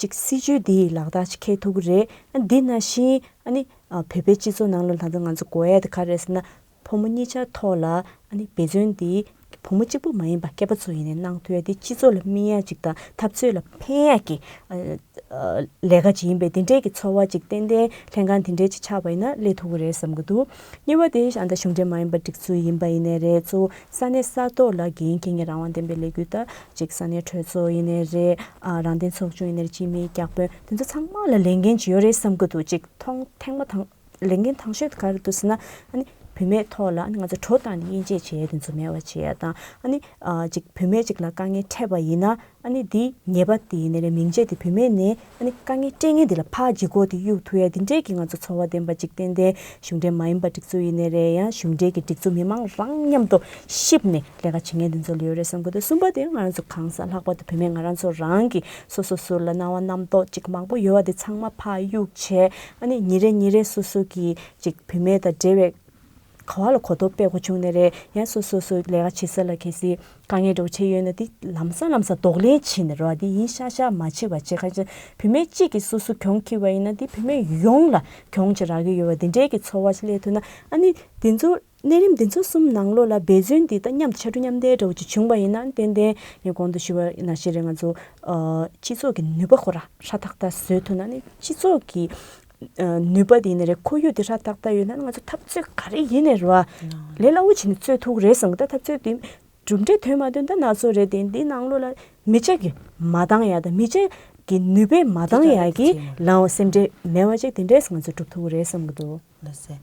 ཅིག་སྲིད་ཇུས་འདི་ལག་བསྟར་ཅིག་འཁེལ་ཐུབ་ཀྱི་རེད། ཨ་འདི་ནང་བཞིན་ཨ་ནི་ཨ་བོད་པའི་སྤྱི་ཚོགས་ནང་ལ་ད་ལྟ་ང་ཚོ་དགོས་ཡ་དེ་ག་རེ་རེད་ཟེར་ན། ཕོ་མོ་གཉིས་ཆ་ཐོག་ལ་ཨ་ནི་འབད་བརྩོན་འདི་བུ་མོ་གཅིག་པུ་མ་ཡིན་པ་སྐྱེས་པ་ཚོ་ཡིན་ནའི་གནང་ཐུབ་ཡ་དེ། སྤྱི་ཚོགས་ལ་སྨིན་ཡ་ཅིག་དང་འཐབ་རྩོད་ལ་ཕན་ཡ་གི་ཨ་ཨ་ལས་ཀ་ཅིག་ཡིན་པས། དེ་འདྲའི་གི་ཚོར་བ་ཅིག་ཏན་ཏན་ལྷན་ཁང་དེ་འདྲའི་ཅིག་ཆགས་པ་ཡིན་ན་སླེབས་ཐུབ་ཀྱི་རེད་བསམ་གྱི་འདུག་གཉིས་པ་དེ་ཨ་ད་གཞུང་འབྲེལ་མ་ཡིན་པ་སྒྲིག་འཛུགས་ཡིན་པ་ཡིན་ནའི་རེད། གཙོ་བོ་ས་གནས་ས་ཐོག་ལ་འགན་འཁྱེར་མཁན་རང་དབང་ལྡན་པའི་ལས་འགུལ་ད་ཅིག་ས་གནས་གྲོས་ཚོགས་ཡིན་ནའི་རེད། ཨ་རང་བདེན་ཚོགས་ཆུང་ཡིན་ནའི་རེད། སྤྱི་མིའི་བསྐྱར་དཔོན་དེ་ཚོ་ཚང་མ་ལ་ལས་འགན་ཅིག་ཡོད་རེད་བསམ་གྱི་འདུག་ཅིག་མཐོང་ཐེངས་མ་དང་ ལས་འགན་ཐང་ཤོས་དེ་ག་རེ་འདུག་ཟེར་ན། ཨ་ནི་བུད་མེད་ཐོག་ལ་ཨ་ནི་ང་ཚོ་གྲོ་བཏང་ནས་དབྱེ་འབྱེད་བྱེད་ཡ་དེ་ཚོ་མེད་པ་བྱེད་ཡ་དང་། ཨ་ནི་ཨ་ཅིག་བུད་མེད་ཅིག་ལ་དཀའ་ངལ་འཕྲད་པ་ཡིན་ན། ཨ་ནི་འདི་ཉེས་པ་དེ་ཡིན་ནའི་རེད། མིང་ཆད་དེ་བུད་མེད་ནས་ཨ་ནི་དཀའ་ངལ་སྤྲད་མཁན་དེ་ལ་ཕར་ལྗིད་ཁོག་དེ་གཡུག་ཐུབ་ཡ་དེ་འདྲས་ཀྱི་ང་ཚོ་འཚོ་བ་ལྡན་པ་ཅིག་ཏན་ཏན། གཞུང་འབྲེལ་མ་ཡིན་པ་སྒྲིག་འཛུགས་ཡིན་ནའི་རེད། ཡང་གཞུང་འབྲེལ་གྱི་སྒྲིག་འཛུགས་མི་མང་རང་མཉམ་དུ་གཤིབ་ནས་ལས་ཀ་བྱེད་མཁན་དེ་ཚོ་ལ་ཡོད་རེད་བསམ་གྱི་འདུག་གསུམ་པ་དེ་ང་རང་ཚོ་གང་ཟག་ལྷག་པར་དུ་བུད་མེད་ང་རང་ཚོ་རང་གི་སོ་སོ་སོ་ལ་སྣང་བ་རྣམ་རྟོག་ཅིག་མང་པོ་ཡོད་པ་དེ་ཚང་མ་ཕར་གཡུག་བྱས། ཨ་ནི་ཉིན་རེ་ཉིན་རེ་སོ་སོ་གི་ཅིག་བུད་མེད་དང་འབྲེལ་བའི་ག་བ་ལ་གོ་རྟོགས་སྤེལ་དགོས་བྱུང་ནའི་རེད། ཡང་སོ་སོ་སོ་ལས་ཀ་བྱེད་ས་ལ་གལ་སྲིད་དཀའ་ངལ་འདྲ་བོ་ཆེ་ཡོད་ན་དེ་ལམ་སང་ལམ་སང་གདོང་ལེན་བྱས་ནས་རེད་བ། དེ་ཡིན་ཤག་ཤག་མ་བྱེད་པ་བྱེད། ག་ཅི་བུད་མེད་གཅིག་གིས་སོ་སོ་གྱོང་ཁྱེར་བ་ཡིན་ན་དེ་བུད་མེད་ཡོངས་ལ་གྱོང་ཅིག་རག་གི་ཡོད་པ་དེ་འདྲའི་གི་ཚོར་བ་ཞིག་སླེབས་ཐུབ་ན། ཨ་ནི་དེ་ཚོ་གནས་རིམ་དེ་ཚོ་གསུམ་ནང་ལོགས་ལ་འབད་བརྩོན་དེ་ད་མཉམ་ཕྱར་གྲུ་མཉམ་འདེགས་འདྲ་བོ་ཅིག་བྱུང་བ་ཡིན་ན། ཏན་ཏན་ངས་གོང་དུ་ཞུས་པ་ནང་བཞིན་རེད། ང་ཚོ་ཨ་སྤྱི་ཚོགས་ཀྱི་ནུས་པ་ཁོ་རང་ཧྲ་ཐག་ཐག་བཟོ་ཐུབ་ན། ཨ་ནི་སྤྱི་ཚོགས་ཀྱི་ཨ་ནུས་པ་དེ་ཡིན་ནའི་རེད། ཁོར་ཡུག་དེ་ཧྲ་ཐག་ཐག་ཡོད་ན་ང་ཚོ་འཐབ་རྩོད་ག་རེ་ཡིན་ནའི་རེད་བ། ལས་སླ་བོ་བྱས་ནས་རྩོད་ཐུབ་ཀྱི་རེད་བསམ་གི། ད་འཐབ་རྩོད་དེ་གྲུབ་འབྲས་ཐོན་མ་ཐོན་ད་ནག་ཚོ་རེད། དེ་འདི་ནང་ལོགས་ལ་མི་ཆ་གིས་མ་འདང་ཡ་དང་མི་ཆ་གི་ནུས་པས་མ་འདང་ཡ་གི་ལའང་སེམས་ཁྲལ་མེད་པ་ཅིག་དེ་འདྲས་ང་ཚོ་སྒྲུབ་ཐུབ་ཀྱི་རེད་བསམ་གི་འདུག་ལགས་སེ།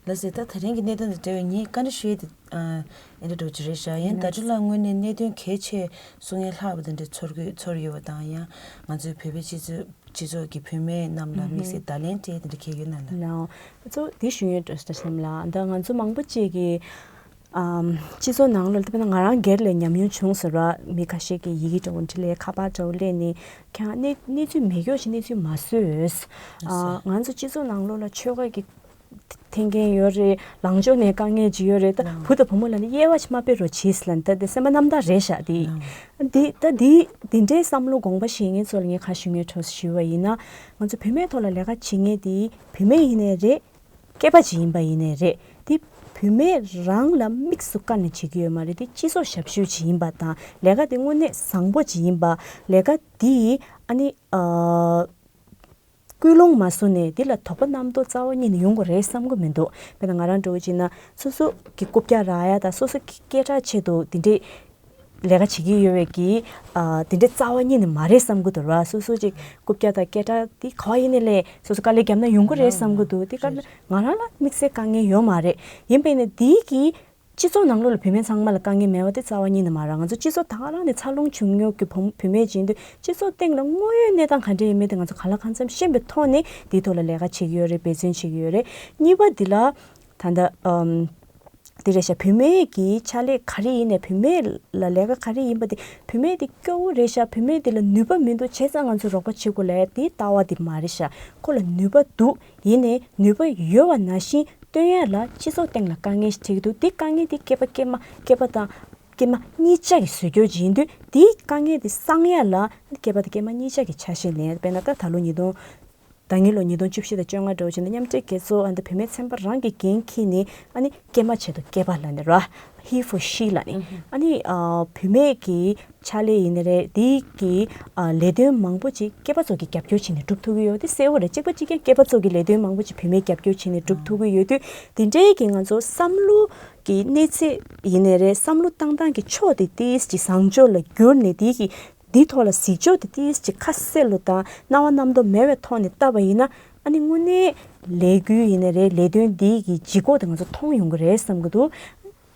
ལགས་སེ། ད་དེ་རིང་གི་གནད་དོན་དང་འབྲེལ་བའི་ངས་བཀའ་འདྲི་ཞུ་ཡས་དེ་ཨ་ཨེ་འདྲ་འདྲ་ཅིག་རེད་ཤག་ཡིན་ད་ལགས་སེ། ལ་དངོས་གནས་གནད་དོན་གལ་ཆེ་གསུང་ཡས་ལྷག་པ་དེ་འདྲ་ཚོར་གི་ཚོར་ཡོད་པ་དང་། ཡང་ང་ཚོའི་བོད་པའི་སྤྱི་ཚོགས་སྤྱི་ཚོགས་ཀྱི་བུད་མེད་རྣམས་ལ་དམིགས་བསལ་བརྡ་ལན་སྤྲད་དེ་འདྲ་གལ་ཡོད་ན་ལ། ལའང་ང་ཚོ་དེ་ཞུ་ཡས་འདྲ་ཞིག་ལ། ད་ང་ཚོ་མང་པོ་ཅིག་གིས་ཨམ་སྤྱི་ཚོགས་ནང་ལ་དཔེར་ན་ང་རང་སྒེར་ལ་ཉམས་མྱོང་བྱུང་ཟེར་བ། མི་ཁ་ཤས་ཀྱིས་ཡི་གེ་འདྲ་བོ་འབྲི་ལས་ཁ་པར་འདྲ་བོ་སླེབས་ནས་ཁྱེད་རང་གནས་གནས་ཚུལ་མེད་སྐྱོ་ཞིག་གནས་ཚུལ་མ་བཟོས། ཨ་ང་ཚོ་སྤྱི་ཚོགས་ནང་ལོགས་ལ་ཆོལ་ཁ་གི་འཐེན་མཁན་ཡོད་རེད། ལངས་ཕྱོགས་ནས་དཀའ་ངལ་ཅིག་ཡོད་རེད། ད་བུ་དང་བུ་མོ་ལ་ནི་དབྱེ་བ་ཞིག་མ་དཔེ་རོགས་བྱེད་ཟེར་ལ་ནི། ད་འདི་སེམས་པ་རྣམ་དག་རེད་ཤག་འདི་འདི་ད་འདི་འདི་འདྲའི་བསམ་བློ་དགོངས་པ་བཞེས་མཁན་ཚོ་ལ་ངས་ག་ཞུ་ངའི་གྲོགས་སུ་ཞུས་པ་ཡིན་ན། ང་ཚོ་བུད་མེད་ཐོག་ལ་ལས་ཀ་བྱེད་མཁན་དེ་བུད་མེད་ཡིན་ནའི་རེད། སྐྱེས་པ་ཅིག་ཡིན་པ་ཡིན་ནའི་རེད། དེ་བུད་མེད་རང་ལ་དམིགས་སུ་བཀར་ནས་བྱེད་ཀྱི་ཡོད་མ་རེད། དེ་སྤྱི་ཚོགས་ཞབས་ཞུ་ཅིག་ཡིན་པ་དང་། ལས་ཀ་དེ་དངོས་གནས་བཟང་པོ་ཅིག་ཡིན་པ། ལས་ཀ་དེ་ཨ་ནི་ཨ་སྐུལ་སློང་མ་བཟོ་ནས་དེ་ལ་དོགས་པ་རྣམ་རྟོག་རྩ་བ་ཉིད་ནས་ཡོང་གི་རེད་བསམ་གི་མི་འདུག་དཔེར་ན་ང་རང་འདྲ་བོ་བྱས་ན་སོ་སོ་གི་རྐུབ་བཀྱག་རག་ཡ་དང་སོ་སོ་གི་སྐད་གྲགས་ཆེད་དུ་དེ་འདྲས་ལས་ཀ་བྱེད་ཀྱི་ཡོད་པའི་གི་ཨ་དེ་འདྲའི་རྩ་བ་ཉིད་ནས་མ་རེད་བསམ་གི་འདུག་ར། སོ་སོ་ཅིག་རྐུབ་བཀྱག་དང་སྐད་གྲགས་དེ་ག་བ་ཡིན་ནའི་ལས་སོ་སོ་དཀའ་ལས་བརྒྱབ་ན་ཡོང་གི་རེད་བསམ་གི་འདུག་དེ་ག་རེད། ང་རང་ལ་དམིགས་བསལ་དཀའ་ངལ་ཡོད་མ་རེད། ཡིན་པས་ན་དེའི་གི་སྤྱི་ཚོགས་ནང་ལོགས་ལ་བུད་མེད་ཚང་མ་ལ་དཀའ་ངལ་མེད་པ་དེ་རྩ་བ་ཉིད་ནས་མ་རེད། ང་ཚོ་སྤྱི་ཚོགས་དེ་ག་རང་ནས་འཚར་ལོངས་བྱུང་མྱོང་གི་བུ་བུད་མེད་ཅིག་ཡིན་དུས་སྤྱི་ཚོགས་སྟེང་ལ་དངོས་ཡོད་གནས་སྟངས་ག་འདྲ་ཡིན་མིན་དེ་ང་ཚོ་གང་ལ་གང་འཚམ་ཤེས་པའི་ཐོག་ནས་དེའི་ཐོག་ལ་ལས་ཀ་བྱེད་ཀྱི་ཡོད་རེད། འབད་བརྩོན་བྱེད་ཀྱི་ཡོད་རེད། གཉིས་པ་འདི་ལ་ད་ལྟ་ཨམ། དེ་རེད་ཤག་བུད་མེད་ཀྱི་ཕྱག་ལས་ག་རེ་ཡིན་ནའི་བུད་མེད་ལ་ལས་ཀ་ག་རེ་ཡིན་པ་དེ་བུད་མེད་དེ་སྐྱོ་བོ་རེད་ཤག་བུད་མེད་དེ་ལ་ནུས་པ་མི་འདུག་བྱས་ཙང་ང་ཚོས་རོགས་པ་བྱེད་དགོས་ལབ་ཡ་དེའི་ལྟ་བ་དེ་མ་རེད་ཤག་ཁོ་ལ་ནུས་པ་འདུག་ཡིན་ནའི་ནུས་པ་ཡོད་པ་ནང་བཞིན་སྟོན་ཡ་ལ་སྤྱི་ཚོགས་སྟེང་ལ་དཀའ་ངལ་ཞིག་འཕྲད་ཀྱི་འདུག་དེ་དཀའ་ངལ་དེ་སྐྱེས་པ་སྐྱེས་མ་སྐྱེས་པ་དང་སྐྱེས་མ་གཉིས་ཆ་གིས་བཟོས་རྒྱུ་ཅིག་ཡིན་དུས་དེའི་དཀའ་ངལ་དེ་སངས་ཡ་ལ་སྐྱེས་པ་དང་སྐྱེས་མ་གཉིས་ཆ་གི་ཆ་ཤས་ལེན། དཔེར་ན་ད་ད་ལོ་ཉིས་སྟོང་ད་སྔོན་ལོ་ཉིས་སྟོང་བཅུ་བཞི་དང་བཅོ་ལྔ་འདྲ་བོ་བྱས་ན་མཉམ་འབྲེལ་རྒྱལ་ཚོགས་ཨ་འདི་བུད་མེད་ཚན་པ་རང་གིས་འགན་འཁྱེར་ནས་ཨ་ནི་སྐྱེས་མ་ཆེད་དུ་སྐྱེས་པ་ལབ་ནས་ར། He for she ལབ་ནས་ཨ་ནི་ཨ་བུད་མེད་ཀྱི་ཕྱག་ལས་ཡིན་ནི་རེད། དེ་གི་ཨ་ལས་དོན་མང་པོ་ཅིག་སྐྱེས་པ་ཚོ་གིས་རྒྱབ་སྐྱོར་བྱས་ནས་སྒྲུབ་ཐུབ་ཀྱི་ཡོད། དེ་གསལ་བོ་རེད། གཅིག་པ་གཅིག་རྐྱང་སྐྱེས་པ་ཚོ་གི་ལས་དོན་མང་པོ་ཅིག་བུད་མེད་རྒྱབ་སྐྱོར་བྱས་ནས་སྒྲུབ་ཐུབ་ཀྱི་ཡོད་དུས་དེ་འདྲའི་གི་ང་ཚོ་བསམ་བློ་གི་གནས་ཚད་ཡིན་ནི་རེད། བསམ་བློ་བཏང་སྟངས་ཀྱི་ཕྱོགས་དེ་ཏིས་ཅིག་བཟང་ཕྱོགས་ལ་བསྒྱུར་ནས་དེ་གི་འདིའི་ཐོག་ལ་གཟིགས་ཕྱོགས་དེ་ཏིས་ཅིག་ཁ་གསལ་ལོ་དང་སྣང་བ་རྣམ་རྟོག་མེད་པའི་ཐོག་ནས་བལྟས་པ་ཡིན་ན་ཨ་ནི་དངོས་གནས་ལས་འགུལ་ཡིན་ནི་རེད། ལས་དོན་འདི་གི་ལྗིད་ཁོག་དེ་ང་ཚོ་མཐོང་ཡོང་གི་རེད་བསམ་གི་འདུག་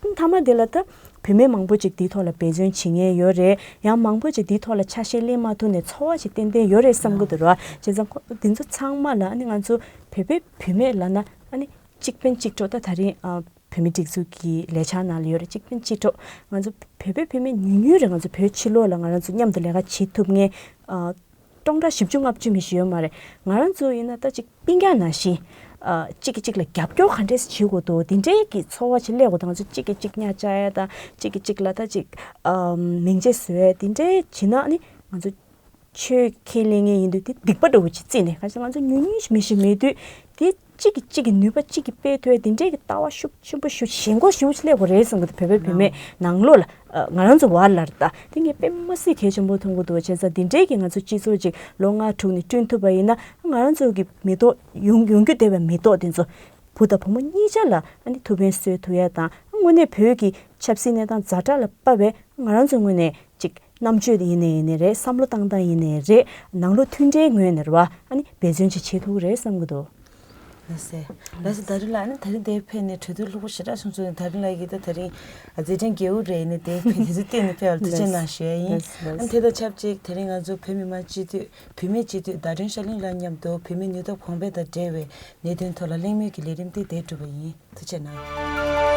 མཐའ་མ་དེ་ལ་ད་བུད་མེད་མང་པོ་ཅིག་འདིའི་ཐོག་ལ་འབད་བརྩོན་བྱེད་མཁན་ཡོད་རེད། ཡང་མང་པོ་ཅིག་འདིའི་ཐོག་ལ་ཆ་ཤས་ལེན་མ་ཐུབ་ནས་ཚོར་བ་ཞིག་ཏན་ཏན་ཡོད་རེད་བསམ་གི་འདུག་ར། བྱས་ཙང་ཁོ་འདི་ཚོ་ཚང་མ་ལ་ཨ་ནི་ང་ཚོ་བོད་པའི་བུད་མེད་ལབ་ན་ཨ་ནི་གཅིག་ཕན་གཅིག་གྲོགས། ད་ད་རིང་ཨ། བོད་མི་སྒྲིག་འཛུགས་ཀྱི་ལས་འཆར་ནང་ལ་ཡོད་རེད། གཅིག་ཕན་གཅིག་གྲོགས། ང་ཚོ་བོད་པའི་བུད་མེད་ཉུང་ཉུང་རེད། ང་ཚོ་བོད་ཕྱི་ལོགས་ལ་ང་རང་ཚོ་མཉམ་དུ་ལས་ཀ་བྱེད་ཐུབ་མཁན་ཨ་སྟོང་ཕྲག་བཞི་བཅུ་ལྔ་བཅུ་མི་ཞིག་ཡོད་མ་རེད། ང་རང་ཚོ་ཡིན་ན་ད་ཅིག་སྤུན་ཀྱག་ནང་བཞིན་ཨ་གཅིག་གིས་གཅིག་ལ་རྒྱབ་སྐྱོར་ག་འདྲས་བྱེད་དགོས་འདུག་དེ་འདྲའི་གི་ཚོར་བ་ཅིག་སླེབས་དགོས་འདུག་ང་ཚོ་གཅིག་གིས་གཅིག་གཉའ་བཅག་ཡ་དང་གཅིག་གིས་གཅིག་ལ་ད་ཅིག་ཨ་མིང་ཆད་བཟོ་ཡ་དེ་འདྲའི་བྱེད་ན་ཨ་ནི་ང་ཚོ། ཆོས་ཁས་ལེན་མཁན་ཡིན་དུས་དེ་སྡིག་པ་འདྲ་བོ་ཅིག་བརྩིས་ནས། ག་ཚོད་ང་ཚོ་ཉུང་ཉུང་ཞིག་མི་ཞིག་མེད་དུས་དེ་གཅིག་གིས་གཅིག་གི་ནུས་པ་གཅིག་གིས་སྤེལ་ཐུབ་ཡ་དེ་འདྲའི་གི་ལྟ་བ་ཤུགས་ཆེན་པོ་ཞིག་ཞེན་ཁོག་ཞེ་པོ་ཅིག་སླེབས་དགོས་རེད་བསམ་གི་འདུག་བོད་པའི་བུད་མེད་ནང་ལོགས་ལ་ཨ་ང་རང་ཚོ་བར་ལ་ད་དེ་ངས་དཔེ་མ་སྲིད་གལ་ཆེན་པོ་མཐོང་གི་འདུག་བྱས་ཙང་དེ་འདྲའི་གི་ང་ཚོ་སྤྱི་ཚོགས་ཅིག་ལོ་ལྔ་དྲུག་ནས་བསྐྲུན་ཐུབ་པ་ཡིན་ན་ང་རང་ཚོ་གི་མི་ཐོག་ཡོང་ཡོང་རྒྱུ་བསྡད་པའི་མི་ཐོག་དེ་ཚོ་བུ་དང་བུ་མོ་གཉིས་ཆ་ལ་ཨ་ནི་ཐུགས་ཕན་གསོས་ཐུབ་ཡ་དང་དངོས་གནས་བོད་ཀྱི་ཆབ་སྲིད་གནས་སྟངས་ཛ་དྲག་ལ་དཔག་པའི་ང་རང་ཚོའི་ངོས་ནས་ཅིག་རྣམ་དཔྱོད་ཡིན་ནའི་ཡིན་ནའི་རེད། བསམ་བློ་བཏང་སྟངས་ཡིན་ནའི་རེད། ནང་ལོགས་མཐུན་སྒྲིལ་ངོས་ནས་རེད་བ། ཨ་ནི་འབད་བརྩོན་ཅིག་བྱེད་ཐུབ་ཀྱི་རེད་བསམ་གྱི་འདུག་ལགས་སེ། ལགས་སེ། ད་རིང་ལ་ཨ་ནི་ད་རིང་དེར་ཕེབས་ནས་གྲོས་བསྡུར་ལྷུག་པོ་ཞེ་དྲག་སོང་ཚུལ་ནི། ད་རིང་ལ་ཡིན་ད་ད་རིང་ཨ་མཛད་འཕྲིན་རྒྱས་པོ་རེད། ནས་དེར་ཕེབས་དེ་ཚོ་བལྟས་ནས་ཕེབས་པར་ཐུགས་རྗེ་གནང་ཞུ་ཡ་ཡིན། ལགས་སེ། ལགས་ཨ་ནི་དེ་དང་ཆབས་ཅིག་དེ་རིང་ང་ཚོ་བོད་མི་མང་སྤྱི་འཐུས་བུད་མེད་སྤྱི་འཐུས་ཟླ་སྒྲོན་ཤར་གླིང་ལགས་མཉམ་དུ་བུད་མེད་ནུས་སྟོབས་གོང་འཕེལ་དང་འབྲེལ་བའི་གནད་དོན་ཐོག་ལ་གླེང་མོལ་གྱི་ལས་རིམ་དེ་དེར་གྲུབ་པ་ཡིན། ཐུགས་རྗེ་གནང་།